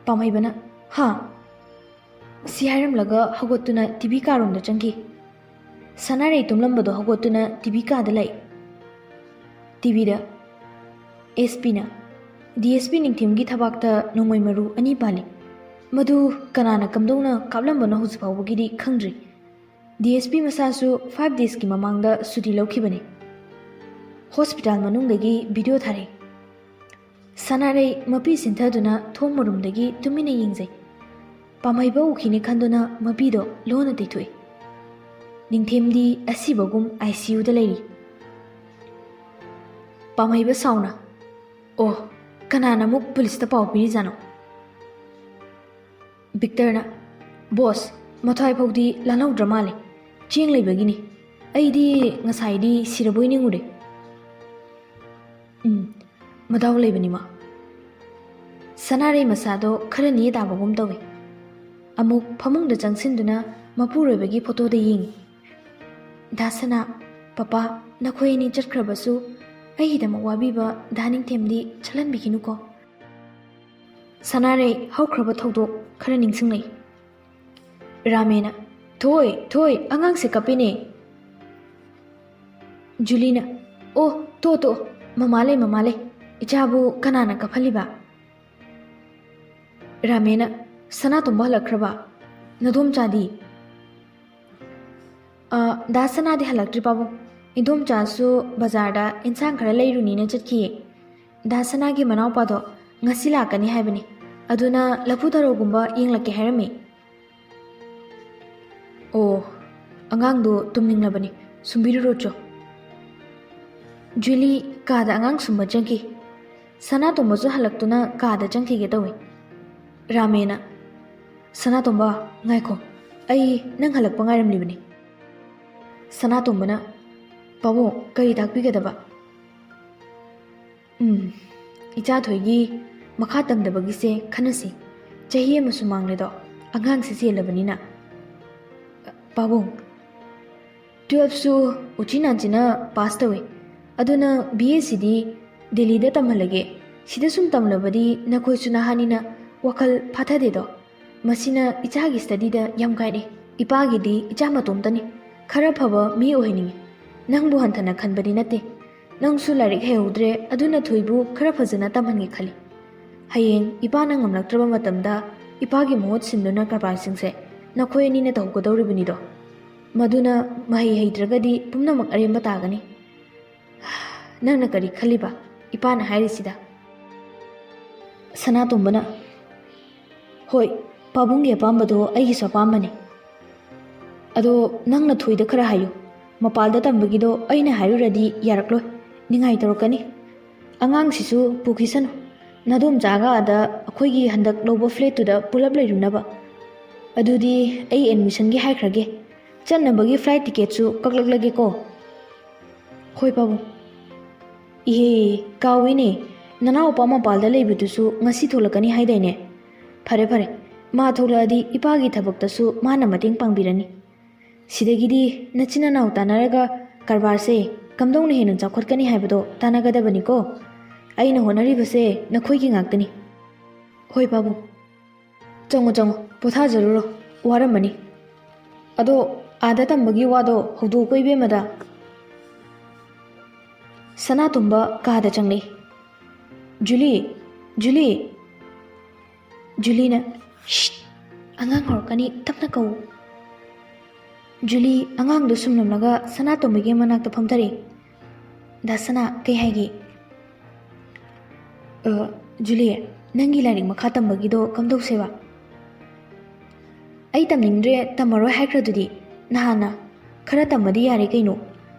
ꯄꯥꯝꯍꯩꯕꯅ, "ꯍꯥ?" ꯁꯤ ꯍꯥꯏꯔꯝꯂꯒ ꯍꯧꯒꯠꯇꯨꯅ ꯇꯤ ꯚꯤ ꯀꯥꯔꯣꯝꯗ ꯆꯪꯈꯤ꯫ ꯁꯅꯥꯔꯩ ꯇꯨꯝꯂꯝꯕꯗꯣ ꯍꯧꯒꯠꯇꯨꯅ ꯇꯤ ꯚꯤ ꯀꯥꯗ ꯂꯥꯛꯏ꯫ ꯇꯤ ꯚꯤꯗ ꯑꯦꯁ ꯄꯤꯅ, "ꯗꯤ ꯑꯦꯁ ꯄꯤ ꯅꯤꯡꯊꯦꯝꯒꯤ ꯊꯕꯥꯛꯇ ꯅꯣꯡꯃꯩ ꯃꯔꯨ ꯑꯅꯤ ꯄꯥꯜꯂꯤ꯫ ꯃꯗꯨ ꯀꯅꯥꯅ ꯀꯝꯗꯧꯅ ꯀꯥꯞꯂꯝꯕꯅꯣ ꯍꯧꯖꯤꯛ ꯐꯥꯎꯕꯒꯤꯗꯤ ꯈꯪꯗ꯭ꯔꯤ꯫ ꯗꯤ ꯑꯦꯁ ꯄꯤ ꯃꯁꯥꯁꯨ ꯐꯥꯏꯚ ꯗꯦꯖꯀꯤ ꯃꯃꯥꯡꯗ ꯁꯨꯇꯤ ꯂꯧꯈꯤꯕꯅꯤ꯫" ꯍꯣꯁꯄꯤꯇꯥꯜ ꯃꯅꯨꯡꯗꯒꯤ ꯚꯤꯗꯤꯑꯣ ꯊꯥꯔꯛꯏ꯫ ꯁꯅꯥꯔꯩ ꯃꯄꯤ ꯁꯤꯟꯊꯗꯨꯅ ꯊꯣꯡ ꯃꯔꯨꯝꯗꯒꯤ ꯇꯨꯃꯤꯟꯅ ꯌꯦꯡꯖꯩ꯫ ꯄꯥꯝꯍꯩꯕ ꯎꯈꯤꯅꯤ ꯈꯟꯗꯨꯅ ꯃꯄꯤꯗꯣ ꯂꯣꯟꯅ ꯇꯩꯊꯣꯛꯏ꯫ ꯅꯤꯡꯊꯦꯝꯗꯤ ꯑꯁꯤꯕꯒꯨꯝ ꯑꯥꯏ ꯁꯤ ꯌꯨꯗ ꯂꯩꯔꯤ꯫ ꯄꯥꯝꯍꯩꯕ ꯁꯥꯎꯅ, "ꯑꯣ, ꯀꯅꯥꯅ ꯑꯃꯨꯛ ꯄꯨꯂꯤꯁꯇ ꯄꯥꯎ ꯄꯤꯔꯤꯖꯥꯠꯅꯣ?" ꯚꯤꯛꯇꯔꯅ, "ꯕꯣꯁ, ꯃꯊ꯭ꯋꯥꯏ ꯐꯥꯎꯗꯤ ꯂꯥꯜꯍꯧꯗ꯭ꯔ ꯃꯥꯜꯂꯦ꯫ ꯆꯦꯡ ꯂꯩꯕꯒꯤꯅꯤ꯫ ꯑꯩꯗꯤ ꯉꯁꯥꯏꯗꯤ ꯁꯤꯔꯕꯣꯏ ꯅꯤꯡꯉꯨꯔꯦ꯫" "ꯎꯝ, ꯃꯗꯥꯎ ꯂꯩꯕꯅꯤ ꯃꯥ꯫" ꯁꯅꯥꯔꯩ ꯃꯁꯥꯗꯣ ꯈꯔ ꯅꯦ ꯇꯥꯕꯒꯨꯝ ꯇꯧꯏ꯫ ꯑꯃꯨꯛ ꯐꯃꯨꯡꯗ ꯆꯪꯁꯤꯟꯗꯨꯅ ꯃꯄꯨꯔꯣꯏꯕꯒꯤ ꯐꯣꯇꯣꯗ ꯌꯦꯡꯏ꯫ "ꯗꯥ ꯁꯅꯥ, ꯄꯄꯥ, ꯅꯈꯣꯏ ꯑꯅꯤ ꯆꯠꯈ꯭ꯔꯕꯁꯨ ꯑꯩꯒꯤꯗꯃꯛ ꯋꯥꯕꯤꯕ ꯗꯥ ꯅꯤꯡꯊꯦꯝꯗꯤ ꯆꯠꯍꯟꯕꯤꯈꯤꯅꯨꯀꯣ꯫" ꯁꯅꯥꯔꯩ ꯍꯧꯈ꯭ꯔꯕ ꯊꯧꯗꯣꯛ ꯈꯔ ꯅꯤꯡꯁꯤꯡꯂꯛꯏ꯫ ꯔꯥꯃꯦꯅ, "ꯊꯣꯏ, ꯊꯣꯏ, ꯑꯉꯥꯡꯁꯦ ꯀꯞꯄꯤꯅꯦ꯫" ꯖꯨꯂꯤꯅ, "ꯑꯣ, ꯇꯣ, ꯇꯣ, ꯃꯃꯥ ꯂꯩ, ꯃꯃꯥ ꯂꯩ꯫ ꯏꯆꯥꯕꯨ ꯀꯅꯥꯅ ꯀꯞꯍꯜꯂꯤꯕ?" ꯔꯥꯃꯦꯅ, "ꯁꯅꯥꯇꯣꯝꯕ ꯍꯜꯂꯛꯈ꯭ꯔꯕ? ꯅꯗꯣꯝꯆꯥꯗꯤ?" "ꯑ, ꯗꯥ ꯁꯅꯥꯗꯤ ꯍꯜꯂꯛꯇ꯭ꯔꯤ, ꯄꯥꯕꯨꯡ꯫ ꯏꯟꯗꯣꯝꯆꯥꯁꯨ ꯕꯖꯥꯔꯗ ꯏꯟꯁꯥꯡ ꯈꯔ ꯂꯩꯔꯨꯅꯤꯅ ꯆꯠꯈꯤꯌꯦ꯫ ꯗꯥ ꯁꯅꯥꯒꯤ ꯃꯅꯥꯎꯄꯥꯗꯣ ꯉꯁꯤ ꯂꯥꯛꯀꯅꯤ ꯍꯥꯏꯕꯅꯤ꯫ ꯑꯗꯨꯅ ꯂꯐꯨ ꯊꯔꯣꯒꯨꯝꯕ ꯌꯦꯡꯂꯛꯀꯦ ꯍꯥꯏꯔꯝꯃꯤ꯫" "ꯑꯣ, ꯑꯉꯥꯡꯗꯣ ꯇꯨꯝꯅꯤꯡꯂꯕꯅꯤ꯫ ꯁꯨꯝꯕꯤꯔꯨꯔꯣ ꯆꯣ꯫" ꯖꯨꯂꯤ ꯀꯥꯗ ꯑꯉꯥꯡ ꯁꯨꯝꯕ ꯆꯪꯈꯤ꯫ ꯁꯅꯥꯇꯣꯝꯕꯁꯨ ꯍꯜꯂꯛꯇꯨꯅ ꯀꯥꯗ ꯆꯪꯈꯤꯒꯦ ꯇꯧꯏ꯫ ꯔꯥꯃꯦꯅ, "ꯁꯅꯥꯇꯣꯝꯕ, ꯉꯥꯏꯈꯣ, ꯑꯩ ꯅꯪ ꯍꯜꯂꯛꯄ ꯉꯥꯏꯔꯝꯂꯤꯕꯅꯤ꯫" ꯁꯅꯥꯇꯣꯝꯕꯅ, "ꯄꯥꯕꯨꯡ, ꯀꯔꯤ ꯇꯥꯛꯄꯤꯒꯗꯕ?" "ꯎꯝ, ꯏꯆꯥ ꯊꯣꯏꯒꯤ ꯃꯈꯥ ꯇꯝꯗꯕꯒꯤꯁꯦ ꯈꯟꯅꯁꯤ꯫ ꯆꯍꯤ ꯑꯃꯁꯨ ꯃꯥꯡꯂꯦꯗꯣ, ꯑꯉꯥꯡꯁꯦ ꯆꯦꯜꯂꯕꯅꯤꯅ꯫" "ꯄꯥꯕꯨꯡ, ꯇꯨꯌꯦꯜꯐꯁꯨ ꯎꯆꯤ ꯅꯥꯆꯤꯟꯅ ꯄꯥꯁ ꯇꯧꯏ, ꯑꯗꯨꯅ ꯕꯤ ꯑꯦꯁꯤꯗꯤ ꯗꯦꯜꯂꯤꯗ ꯇꯝꯍꯜꯂꯒꯦ꯫ ꯁꯤꯗ ꯁꯨꯝ ꯇꯝꯂꯕꯗꯤ ꯅꯈꯣꯏꯁꯨ ꯅꯍꯥꯅꯤꯅ ꯋꯥꯈꯜ ꯐꯥꯊꯗꯦꯗꯣ꯫ ꯃꯁꯤꯅ ꯏꯆꯥꯒꯤ ꯁ꯭ꯇꯗꯤꯗ ꯌꯥꯝ ꯀꯥꯏꯔꯦ꯫ ꯏꯄꯥꯒꯤꯗꯤ ꯏꯆꯥ ꯃꯇꯣꯝꯇꯅꯤ꯫ ꯈꯔ ꯐꯕ ꯃꯤ ꯑꯣꯏꯍꯟꯅꯤꯡꯉꯤ꯫ ꯅꯪꯕꯨ ꯍꯟꯊꯅ ꯈꯟꯕꯗꯤ ꯅꯠꯇꯦ꯫ ꯅꯪꯁꯨ ꯂꯥꯏꯔꯤꯛ ꯍꯩꯍꯧꯗ꯭ꯔꯦ, ꯑꯗꯨꯅ ꯊꯣꯏꯕꯨ ꯈꯔ ꯐꯖꯅ ꯇꯝꯍꯟꯒꯦ ꯈꯜꯂꯤ꯫ ꯍꯌꯦꯡ ꯏꯄꯥꯅ ꯉꯝꯂꯛꯇ꯭ꯔꯕ ꯃꯇꯝꯗ ꯏꯄꯥꯒꯤ ꯃꯍꯨꯠ ꯁꯤꯟꯗꯨꯅ ꯀꯔꯕꯥꯔꯁꯤꯡꯁꯦ ꯅꯈꯣꯏ ꯑꯅꯤꯅ ꯇꯧꯒꯗꯧꯔꯤꯕꯅꯤꯗꯣ꯫ ꯃꯗꯨꯅ ꯃꯍꯩ ꯍꯩꯇ꯭ꯔꯒꯗꯤ ꯄꯨꯝꯅꯃꯛ ꯑꯔꯦꯝꯕ ꯇꯥꯒꯅꯤ꯫" "ꯅꯪꯅ ꯀꯔꯤ ꯈꯜꯂꯤꯕ ꯏꯄꯥꯅ ꯍꯥꯏꯔꯤꯁꯤꯗ?" ꯁꯅꯥꯇꯣꯝꯕꯅ, "ꯍꯣꯏ, ꯄꯥꯕꯨꯡꯒꯤ ꯑꯄꯥꯝꯕꯗꯣ ꯑꯩꯒꯤꯁꯨ ꯑꯄꯥꯝꯕꯅꯤ꯫ ꯑꯗꯣ ꯅꯪꯅ ꯊꯣꯏꯗ ꯈꯔ ꯍꯥꯏꯌꯨ꯫ ꯃꯄꯥꯜꯗ ꯇꯝꯕꯒꯤꯗꯣ ꯑꯩꯅ ꯍꯥꯏꯔꯨꯔꯗꯤ ꯌꯥꯔꯛꯂꯣꯏ, ꯅꯤꯡꯉꯥꯏ ꯇꯧꯔꯛꯀꯅꯤ꯫ ꯑꯉꯥꯡꯁꯤꯁꯨ ꯄꯨꯈꯤꯁꯅꯨ, ꯅꯥꯗꯣꯝꯆꯥꯒ ꯑꯥꯗ ꯑꯩꯈꯣꯏꯒꯤ ꯍꯟꯗꯛ ꯂꯧꯕ ꯐ꯭ꯂꯦꯠꯇꯨꯗ ꯄꯨꯂꯞ ꯂꯩꯔꯨꯅꯕ꯫ ꯑꯗꯨꯗꯤ ꯑꯩ ꯑꯦꯗꯃꯤꯁꯟꯒꯤ ꯍꯥꯏꯈ꯭ꯔꯒꯦ꯫ ꯆꯠꯅꯕꯒꯤ ꯐ꯭ꯂꯥꯏꯠ ꯇꯤꯀꯦꯠꯁꯨ ꯀꯛꯂꯛꯂꯒꯦꯀꯣ꯫" "ꯍꯣꯏ ꯄꯥꯕꯨꯡ꯫ ꯏꯍꯦ, ꯀꯥꯎꯏꯅꯦ, ꯅꯅꯥꯎꯄꯥ ꯃꯄꯥꯜꯗ ꯂꯩꯕꯗꯨꯁꯨ ꯉꯁꯤ ꯊꯣꯛꯂꯛꯀꯅꯤ ꯍꯥꯏꯗꯥꯏꯅꯦ? ꯐꯔꯦ ꯐꯔꯦ, ꯃꯥ ꯊꯣꯛꯂꯛꯑꯗꯤ ꯏꯄꯥꯒꯤ ꯊꯕꯛꯇꯁꯨ ꯃꯥꯅ ꯃꯇꯦꯡ ꯄꯥꯡꯕꯤꯔꯅꯤ꯫ ꯁꯤꯗꯒꯤꯗꯤ ꯅꯆꯤꯟ ꯅꯅꯥꯎ ꯇꯥꯟꯅꯔꯒ ꯀꯔꯕꯥꯔꯁꯦ ꯀꯝꯗꯧꯅ ꯍꯦꯟꯅ ꯆꯥꯎꯈꯠꯀꯅꯤ ꯍꯥꯏꯕꯗꯣ ꯇꯥꯟꯅꯒꯗꯕꯅꯤꯀꯣ꯫ ꯑꯩꯅ ꯍꯣꯠꯅꯔꯤꯕꯁꯦ ꯅꯈꯣꯏꯒꯤ ꯉꯥꯛꯇꯅꯤ꯫" "ꯍꯣꯏ ꯄꯥꯕꯨꯡ꯫ ꯆꯪꯉꯣ ꯆꯪꯉꯣ, ꯄꯣꯊꯥꯖꯔꯨꯔꯣ, ꯋꯥꯔꯝꯃꯅꯤ꯫ ꯑꯗꯣ ꯑꯥꯗ ꯇꯝꯕꯒꯤ ꯋꯥꯗꯣ ꯍꯧꯗꯣꯛꯀꯣ ꯏꯕꯦꯝꯃꯗ꯫" ꯁꯅꯥꯇꯣꯝꯕ ꯀꯥꯗ ꯆꯪꯂꯛꯏ꯫ "ꯖꯨꯂꯤ, ꯖꯨꯂꯤ!" ꯖꯨꯂꯤꯅ, "ꯁꯤꯠ! ꯑꯉꯥꯡ ꯍꯧꯔꯛꯀꯅꯤ, ꯇꯞꯅ ꯀꯧ꯫" ꯖꯨꯂꯤ ꯑꯉꯥꯡꯗꯨ ꯁꯨꯝꯂꯝꯂꯒ ꯁꯅꯥꯇꯣꯝꯕꯒꯤ ꯃꯅꯥꯛꯇ ꯐꯝꯊꯔꯛꯏ꯫ "ꯗꯥ ꯁꯅꯥ, ꯀꯩ ꯍꯥꯏꯒꯦ?" "ꯑ, ꯖꯨꯂꯤ, ꯅꯪꯒꯤ ꯂꯥꯏꯔꯤꯛ ꯃꯈꯥ ꯇꯝꯕꯒꯤꯗꯣ ꯀꯝꯗꯧꯁꯦꯕ?" "ꯑꯩ ꯇꯝꯅꯤꯡꯗ꯭ꯔꯦ, ꯇꯝꯃꯔꯣꯏ ꯍꯥꯏꯈ꯭ꯔꯗꯨꯗꯤ ꯅꯍꯥꯟꯅ꯫ ꯈꯔ ꯇꯝꯃꯗꯤ ꯌꯥꯔꯦ ꯀꯩꯅꯣ꯫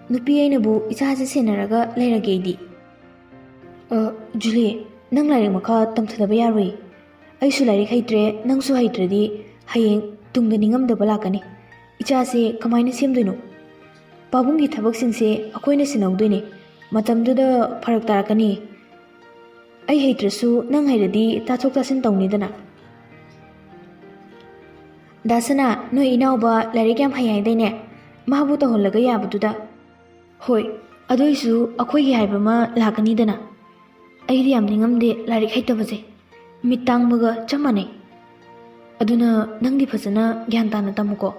ꯅꯨꯄꯤ ꯑꯩꯅꯕꯨ ꯏꯆꯥꯁꯦ ꯁꯦꯟꯅꯔꯒ ꯂꯩꯔꯒꯦ ꯑꯩꯗꯤ꯫" "ꯑ, ꯖꯨꯂꯤ, ꯅꯪ ꯂꯥꯏꯔꯤꯛ ꯃꯈꯥ ꯇꯝꯊꯗꯕ ꯌꯥꯔꯣꯏ꯫ ꯑꯩꯁꯨ ꯂꯥꯏꯔꯤꯛ ꯍꯩꯇ꯭ꯔꯦ, ꯅꯪꯁꯨ ꯍꯩꯇ꯭ꯔꯗꯤ ꯍꯌꯦꯡ ꯇꯨꯡꯗ ꯅꯤꯡꯉꯝꯗꯕ ꯂꯥꯛꯀꯅꯤ꯫ ꯏꯆꯥꯁꯦ ꯀꯃꯥꯏꯅ ꯁꯦꯝꯗꯣꯏꯅꯣ? ꯄꯥꯕꯨꯡꯒꯤ ꯊꯕꯛꯁꯤꯡꯁꯦ ꯑꯩꯈꯣꯏꯅ ꯁꯤꯟꯍꯧꯗꯣꯏꯅꯦ꯫ ꯃꯇꯝꯗꯨꯗ ꯐꯔꯛ ꯇꯥꯔꯛꯀꯅꯤ꯫ ꯑꯩ ꯍꯩꯇ꯭ꯔꯁꯨ ꯅꯪ ꯍꯩꯔꯗꯤ ꯇꯥꯊꯣꯛ ꯇꯥꯁꯤꯟ ꯇꯧꯅꯤꯗꯅ꯫ ꯗꯥ ꯁꯅꯥ, ꯅꯣꯏ ꯏꯅꯥꯎꯕ ꯂꯥꯏꯔꯤꯛ ꯌꯥꯝ ꯍꯩ ꯍꯥꯏꯗꯥꯏꯅꯦ? ꯃꯥꯕꯨ ꯇꯧꯍꯜꯂꯒ ꯌꯥꯕꯗꯨꯗ꯫ ꯍꯣꯏ, ꯑꯗꯨꯏꯁꯨ ꯑꯩꯈꯣꯏꯒꯤ ꯍꯥꯏꯕ ꯑꯃ ꯂꯥꯛꯀꯅꯤꯗꯅ꯫ ꯑꯩꯗꯤ ꯌꯥꯝ ꯅꯤꯡꯉꯝꯗꯦ ꯂꯥꯏꯔꯤꯛ ꯍꯩꯇꯕꯁꯦ꯫ ꯃꯤꯠ ꯇꯥꯡꯕꯒ ꯆꯞ ꯃꯥꯟꯅꯩ꯫ ꯑꯗꯨꯅ ꯅꯪꯗꯤ ꯐꯖꯅ ꯒ꯭ꯌꯥꯟ ꯇꯥꯅ ꯇꯝꯃꯨꯀꯣ꯫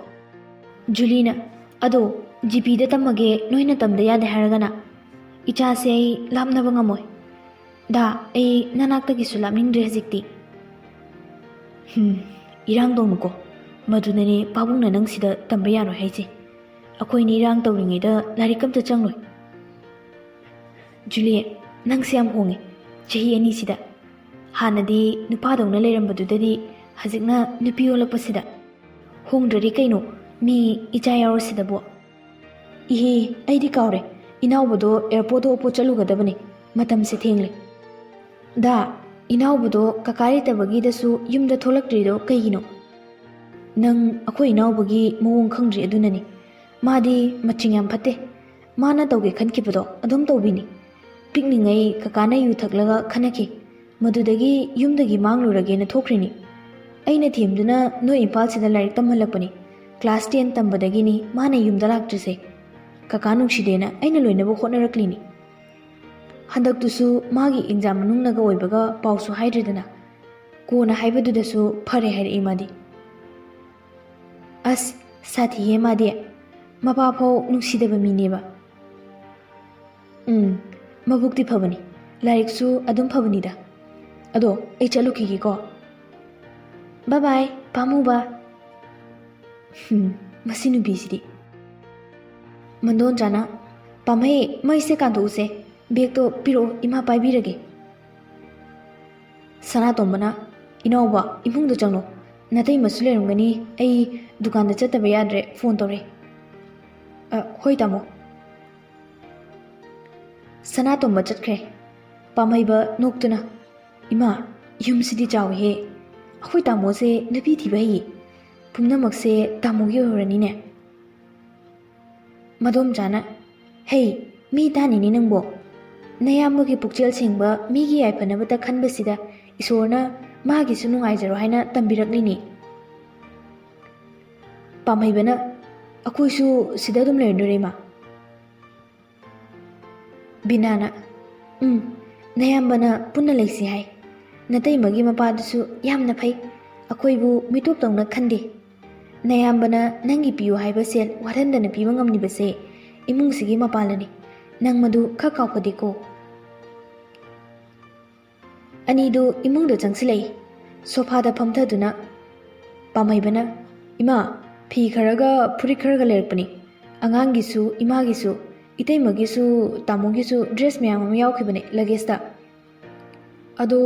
ꯖꯨꯂꯤꯅ, "ꯑꯗꯣ ꯖꯤꯄꯤꯗ ꯇꯝꯃꯒꯦ, ꯅꯣꯏꯅ ꯇꯝꯗ ꯌꯥꯗꯦ ꯍꯥꯏꯔꯒꯅ? ꯏꯆꯥꯁꯦ ꯑꯩ ꯂꯥꯞꯅꯕ ꯉꯝꯃꯣꯏ꯫ ꯗꯥ, ꯑꯩ ꯅꯅꯥꯛꯇꯒꯤꯁꯨ ꯂꯥꯞꯅꯤꯡꯗ꯭ꯔꯦ ꯍꯧꯖꯤꯛꯇꯤ꯫" "ꯍꯝ, ꯏꯔꯥꯡ ꯇꯧꯅꯨꯀꯣ꯫ ꯃꯗꯨꯅꯅꯦ ꯄꯥꯕꯨꯡꯅ ꯅꯪ ꯁꯤꯗ ꯇꯝꯕ ꯌꯥꯔꯣꯏ ꯍꯥꯏꯁꯦ꯫ ꯑꯩꯈꯣꯏꯅꯤ ꯏꯔꯥꯡ ꯇꯧꯔꯤꯉꯩꯗ ꯂꯥꯏꯔꯤꯛ ꯑꯝꯇ ꯆꯪꯂꯣꯏ꯫" "ꯖꯨꯂꯤ, ꯅꯪꯁꯦ ꯌꯥꯝ ꯍꯣꯡꯉꯦ ꯆꯍꯤ ꯑꯅꯤꯁꯤꯗ꯫ ꯍꯥꯟꯅꯗꯤ ꯅꯨꯄꯥꯗꯧꯅ ꯂꯩꯔꯝꯕꯗꯨꯗꯗꯤ ꯍꯧꯖꯤꯛꯅ ꯅꯨꯄꯤ ꯑꯣꯜꯂꯛꯄꯁꯤꯗ꯫ ꯍꯣꯡꯗ꯭ꯔꯗꯤ ꯀꯩꯅꯣ, ꯃꯤ ꯏꯆꯥ ꯌꯥꯎꯔꯁꯤꯗꯕꯣ꯫" "ꯏꯍꯦ, ꯑꯩꯗꯤ ꯀꯥꯎꯔꯦ꯫ ꯏꯅꯥꯎꯕꯗꯣ ꯑꯦꯌꯥꯔꯄꯣꯔꯠꯇ ꯑꯣꯄꯣ ꯆꯠꯂꯨꯒꯗꯕꯅꯦ꯫ ꯃꯇꯝꯁꯦ ꯊꯦꯡꯂꯦ꯫" "ꯗꯥ, ꯏꯅꯥꯎꯕꯗꯣ ꯀꯀꯥ ꯂꯩꯇꯕꯒꯤꯗꯁꯨ ꯌꯨꯝꯗ ꯊꯣꯛꯂꯛꯇ꯭ꯔꯤꯗꯣ ꯀꯩꯒꯤꯅꯣ?" "ꯅꯪ ꯑꯩꯈꯣꯏ ꯏꯅꯥꯎꯕꯒꯤ ꯃꯑꯣꯡ ꯈꯪꯗ꯭ꯔꯤ ꯑꯗꯨꯅꯅꯤ꯫ ꯃꯥꯗꯤ ꯃꯆꯤꯡ ꯌꯥꯝ ꯐꯠꯇꯦ꯫ ꯃꯥꯅ ꯇꯧꯒꯦ ꯈꯟꯈꯤꯕꯗꯣ ꯑꯗꯨꯝ ꯇꯧꯕꯤꯅꯤ꯫ ꯄꯤꯛꯂꯤꯉꯩ ꯀꯀꯥꯅ ꯌꯨ ꯊꯛꯂꯒ ꯈꯠꯅꯈꯤ꯫ ꯃꯗꯨꯗꯒꯤ ꯌꯨꯝꯗꯒꯤ ꯃꯥꯡꯂꯨꯔꯒꯦꯅ ꯊꯣꯛꯈ꯭ꯔꯤꯅꯤ꯫ ꯑꯩꯅ ꯊꯦꯝꯗꯨꯅ ꯅꯣꯏ ꯏꯝꯐꯥꯜꯁꯤꯗ ꯂꯥꯏꯔꯤꯛ ꯇꯝꯍꯜꯂꯛꯄꯅꯤ꯫ ꯀ꯭ꯂꯥꯁ ꯇꯦꯟ ꯇꯝꯕꯗꯒꯤꯅꯤ ꯃꯥꯅ ꯌꯨꯝꯗ ꯂꯥꯛꯇ꯭ꯔꯤꯁꯦ꯫ ꯀꯀꯥ ꯅꯨꯡꯁꯤꯗꯦꯅ ꯑꯩꯅ ꯂꯣꯏꯅꯕ ꯍꯣꯠꯅꯔꯛꯂꯤꯅꯤ꯫ ꯍꯟꯗꯛꯇꯨꯁꯨ ꯃꯥꯒꯤ ꯑꯦꯛꯖꯥꯝ ꯃꯅꯨꯡꯅꯒ ꯑꯣꯏꯕꯒ ꯄꯥꯎꯁꯨ ꯍꯥꯏꯗ꯭ꯔꯦꯗꯅ꯫ ꯀꯣꯟꯅ ꯍꯥꯏꯕꯗꯨꯗꯁꯨ ꯐꯔꯦ ꯍꯥꯏꯔꯛꯏ ꯃꯥꯗꯤ꯫" "ꯑꯁ, ꯁꯥꯊꯤꯌꯦ ꯃꯥꯗꯤ꯫ ꯃꯄꯥ ꯐꯥꯎ ꯅꯨꯡꯁꯤꯗꯕ ꯃꯤꯅꯦꯕ꯫" "ꯎꯝ, ꯃꯕꯨꯛꯇꯤ ꯐꯕꯅꯤ꯫ ꯂꯥꯏꯔꯤꯛꯁꯨ ꯑꯗꯨꯝ ꯐꯕꯅꯤꯗ꯫ ꯑꯗꯣ ꯑꯩ ꯆꯠꯂꯨꯈꯤꯒꯦꯀꯣ꯫ ꯕꯥꯏ ꯕꯥꯏ, ꯄꯥꯝꯃꯨꯕ꯫" ꯍꯨꯝ, ꯃꯁꯤ ꯅꯨꯄꯤꯁꯤꯗꯤ꯫ ꯃꯟꯗꯣꯟꯆꯥꯅ, "ꯄꯥꯝꯍꯩ, ꯃꯩꯁꯦ ꯀꯥꯟꯊꯣꯛꯎꯁꯦ꯫ ꯕꯦꯒꯇꯣ ꯄꯤꯔꯛꯑꯣ, ꯏꯃꯥ ꯄꯥꯏꯕꯤꯔꯒꯦ꯫" ꯁꯅꯥꯇꯣꯝꯕꯅ, "ꯏꯅꯥꯎꯕ, ꯏꯃꯨꯡꯗ ꯆꯪꯉꯣ꯫ ꯅꯇꯩꯃꯁꯨ ꯂꯩꯔꯝꯒꯅꯤ꯫ ꯑꯩ ꯗꯨꯀꯥꯟꯗ ꯆꯠꯇꯕ ꯌꯥꯗ꯭ꯔꯦ, ꯐꯣꯟ ꯇꯧꯔꯦ꯫" "ꯑ, ꯍꯣꯏ ꯇꯥꯃꯣ꯫" ꯁꯅꯥꯇꯣꯝꯕ ꯆꯠꯈ꯭ꯔꯦ꯫ ꯄꯥꯝꯍꯩꯕ ꯅꯣꯛꯇꯨꯅ, "ꯏꯃꯥ, ꯌꯨꯝꯁꯤꯗꯤ ꯆꯥꯎꯏꯍꯦ꯫ ꯑꯩꯈꯣꯏ ꯇꯥꯃꯣꯁꯦ ꯅꯨꯄꯤ ꯊꯤꯕ ꯍꯩꯌꯦ꯫ ꯄꯨꯝꯅꯃꯛꯁꯦ ꯇꯥꯃꯣꯒꯤ ꯑꯣꯏꯍꯧꯔꯅꯤꯅꯦ꯫" ꯃꯗꯣꯝꯆꯥꯅ, "ꯍꯩ, ꯃꯤ ꯇꯥꯅꯤꯅꯦ ꯅꯪꯕꯣ꯫ ꯅꯌꯥꯝꯕꯒꯤ ꯄꯨꯛꯆꯦꯜ ꯁꯦꯡꯕ ꯃꯤꯒꯤ ꯌꯥꯏꯐꯅꯕꯇ ꯈꯟꯕꯁꯤꯗ ꯏꯁꯣꯔꯅ ꯃꯥꯒꯤꯁꯨ ꯅꯨꯡꯉꯥꯏꯖꯔꯣ ꯍꯥꯏꯅ ꯇꯝꯕꯤꯔꯛꯂꯤꯅꯤ꯫" ꯄꯥꯝꯍꯩꯕꯅ, "ꯑꯩꯈꯣꯏꯁꯨ ꯁꯤꯗ ꯑꯗꯨꯝ ꯂꯩꯔꯗꯣꯏꯔꯦ, ꯏꯃꯥ?" ꯕꯤꯅꯥꯅ, "ꯎꯝ, ꯅꯌꯥꯝꯕꯅ ꯄꯨꯟꯅ ꯂꯩꯁꯤ ꯍꯥꯏ꯫ ꯅꯇꯩꯃꯒꯤ ꯃꯄꯥꯗꯨꯁꯨ ꯌꯥꯝꯅ ꯐꯩ꯫ ꯑꯩꯈꯣꯏꯕꯨ ꯃꯤꯇꯣꯞꯇꯧꯅ ꯈꯟꯗꯦ꯫ ꯅꯌꯥꯝꯕꯅ ꯅꯪꯒꯤ ꯄꯤꯌꯨ ꯍꯥꯏꯕ ꯁꯦꯜ ꯋꯥꯠꯍꯟꯗꯅ ꯄꯤꯕ ꯉꯝꯂꯤꯕꯁꯦ ꯏꯃꯨꯡꯁꯤꯒꯤ ꯃꯄꯥꯜꯅꯅꯤ꯫ ꯅꯪ ꯃꯗꯨ ꯈꯔ ꯀꯥꯎꯒꯗꯦꯀꯣ꯫" ꯑꯅꯤꯗꯨ ꯏꯃꯨꯡꯗ ꯆꯪꯁꯤꯜꯂꯛꯏ꯫ ꯁꯣꯐꯥꯗ ꯐꯝꯊꯗꯨꯅ ꯄꯥꯝꯍꯩꯕꯅ, "ꯏꯃꯥ, ꯐꯤ ꯈꯔꯒ ꯐꯨꯔꯤꯠ ꯈꯔꯒ ꯂꯩꯔꯛꯄꯅꯤ꯫ ꯑꯉꯥꯡꯒꯤꯁꯨ, ꯏꯃꯥꯒꯤꯁꯨ, ꯏꯇꯩꯃꯒꯤꯁꯨ, ꯇꯥꯃꯣꯒꯤꯁꯨ ꯗ꯭ꯔꯦꯁ ꯃꯌꯥꯝ ꯑꯃ ꯌꯥꯎꯈꯤꯕꯅꯦ ꯂꯒꯦꯖꯇ꯫ ꯑꯗꯣ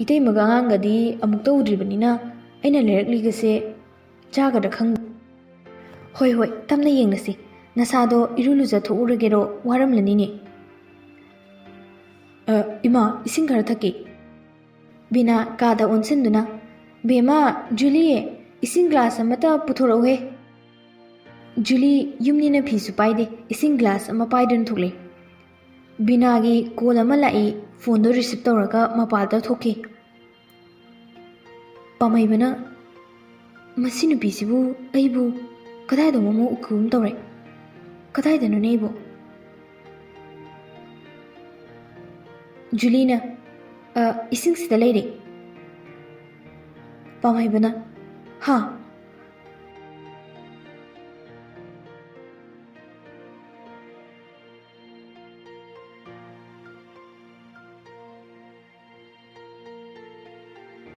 ꯏꯇꯩꯃꯒ ꯑꯉꯥꯡꯒꯗꯤ ꯑꯃꯨꯛꯇ ꯎꯗ꯭ꯔꯤꯕꯅꯤꯅ ꯑꯩꯅ ꯂꯩꯔꯛꯂꯤꯒꯁꯦ ꯆꯥꯒꯗ꯭ꯔꯥ ꯈꯪꯗꯦ꯫" "ꯍꯣꯏ, ꯍꯣꯏ, ꯇꯞꯅ ꯌꯦꯡꯂꯁꯤ꯫ ꯅꯁꯥꯗꯣ ꯏꯔꯨ ꯂꯨꯖꯊꯣꯛꯎꯔꯒꯦꯔꯣ? ꯋꯥꯔꯝꯂꯅꯤꯅꯦ꯫" "ꯑ, ꯏꯃꯥ, ꯏꯁꯤꯡ ꯈꯔ ꯊꯛꯀꯦ꯫" ꯕꯤꯅꯥ ꯀꯥꯗ ꯑꯣꯟꯁꯤꯟꯗꯨꯅ, "ꯕꯦꯝꯃ, ꯖꯨꯂꯤ, ꯏꯁꯤꯡ ꯒ꯭ꯂꯥꯁ ꯑꯃꯇ ꯄꯨꯊꯣꯔꯛꯎꯍꯦ꯫" ꯖꯨꯂꯤ ꯌꯨꯝꯅꯤꯅ ꯐꯤꯁꯨ ꯄꯥꯏꯗꯦ, ꯏꯁꯤꯡ ꯒ꯭ꯂꯥꯁ ꯑꯃ ꯄꯥꯏꯗꯨꯅ ꯊꯣꯛꯂꯛꯏ꯫ ꯕꯤꯅꯥꯒꯤ ꯀꯣꯜ ꯑꯃ ꯂꯥꯛꯏ, ꯐꯣꯟꯗꯣ ꯔꯤꯁꯤꯞ ꯇꯧꯔꯒ ꯃꯄꯥꯟꯗ ꯊꯣꯛꯈꯤ꯫ ꯄꯥꯝꯍꯩꯕꯅ, "ꯃꯁꯤ ꯅꯨꯄꯤꯁꯤꯕꯨ ꯑꯩꯕꯨ ꯀꯗꯥꯏꯗꯅꯣꯃ ꯎꯈꯤꯒꯨꯝ ꯇꯧꯔꯦ꯫ ꯀꯗꯥꯏꯗꯅꯣꯅꯦ ꯑꯩꯕꯨ?" ꯖꯨꯂꯤꯅ, "ꯑ, ꯏꯁꯤꯡꯁꯤꯗ ꯂꯩꯔꯦ꯫" ꯄꯥꯝꯍꯩꯕꯅ, "ꯍꯥ,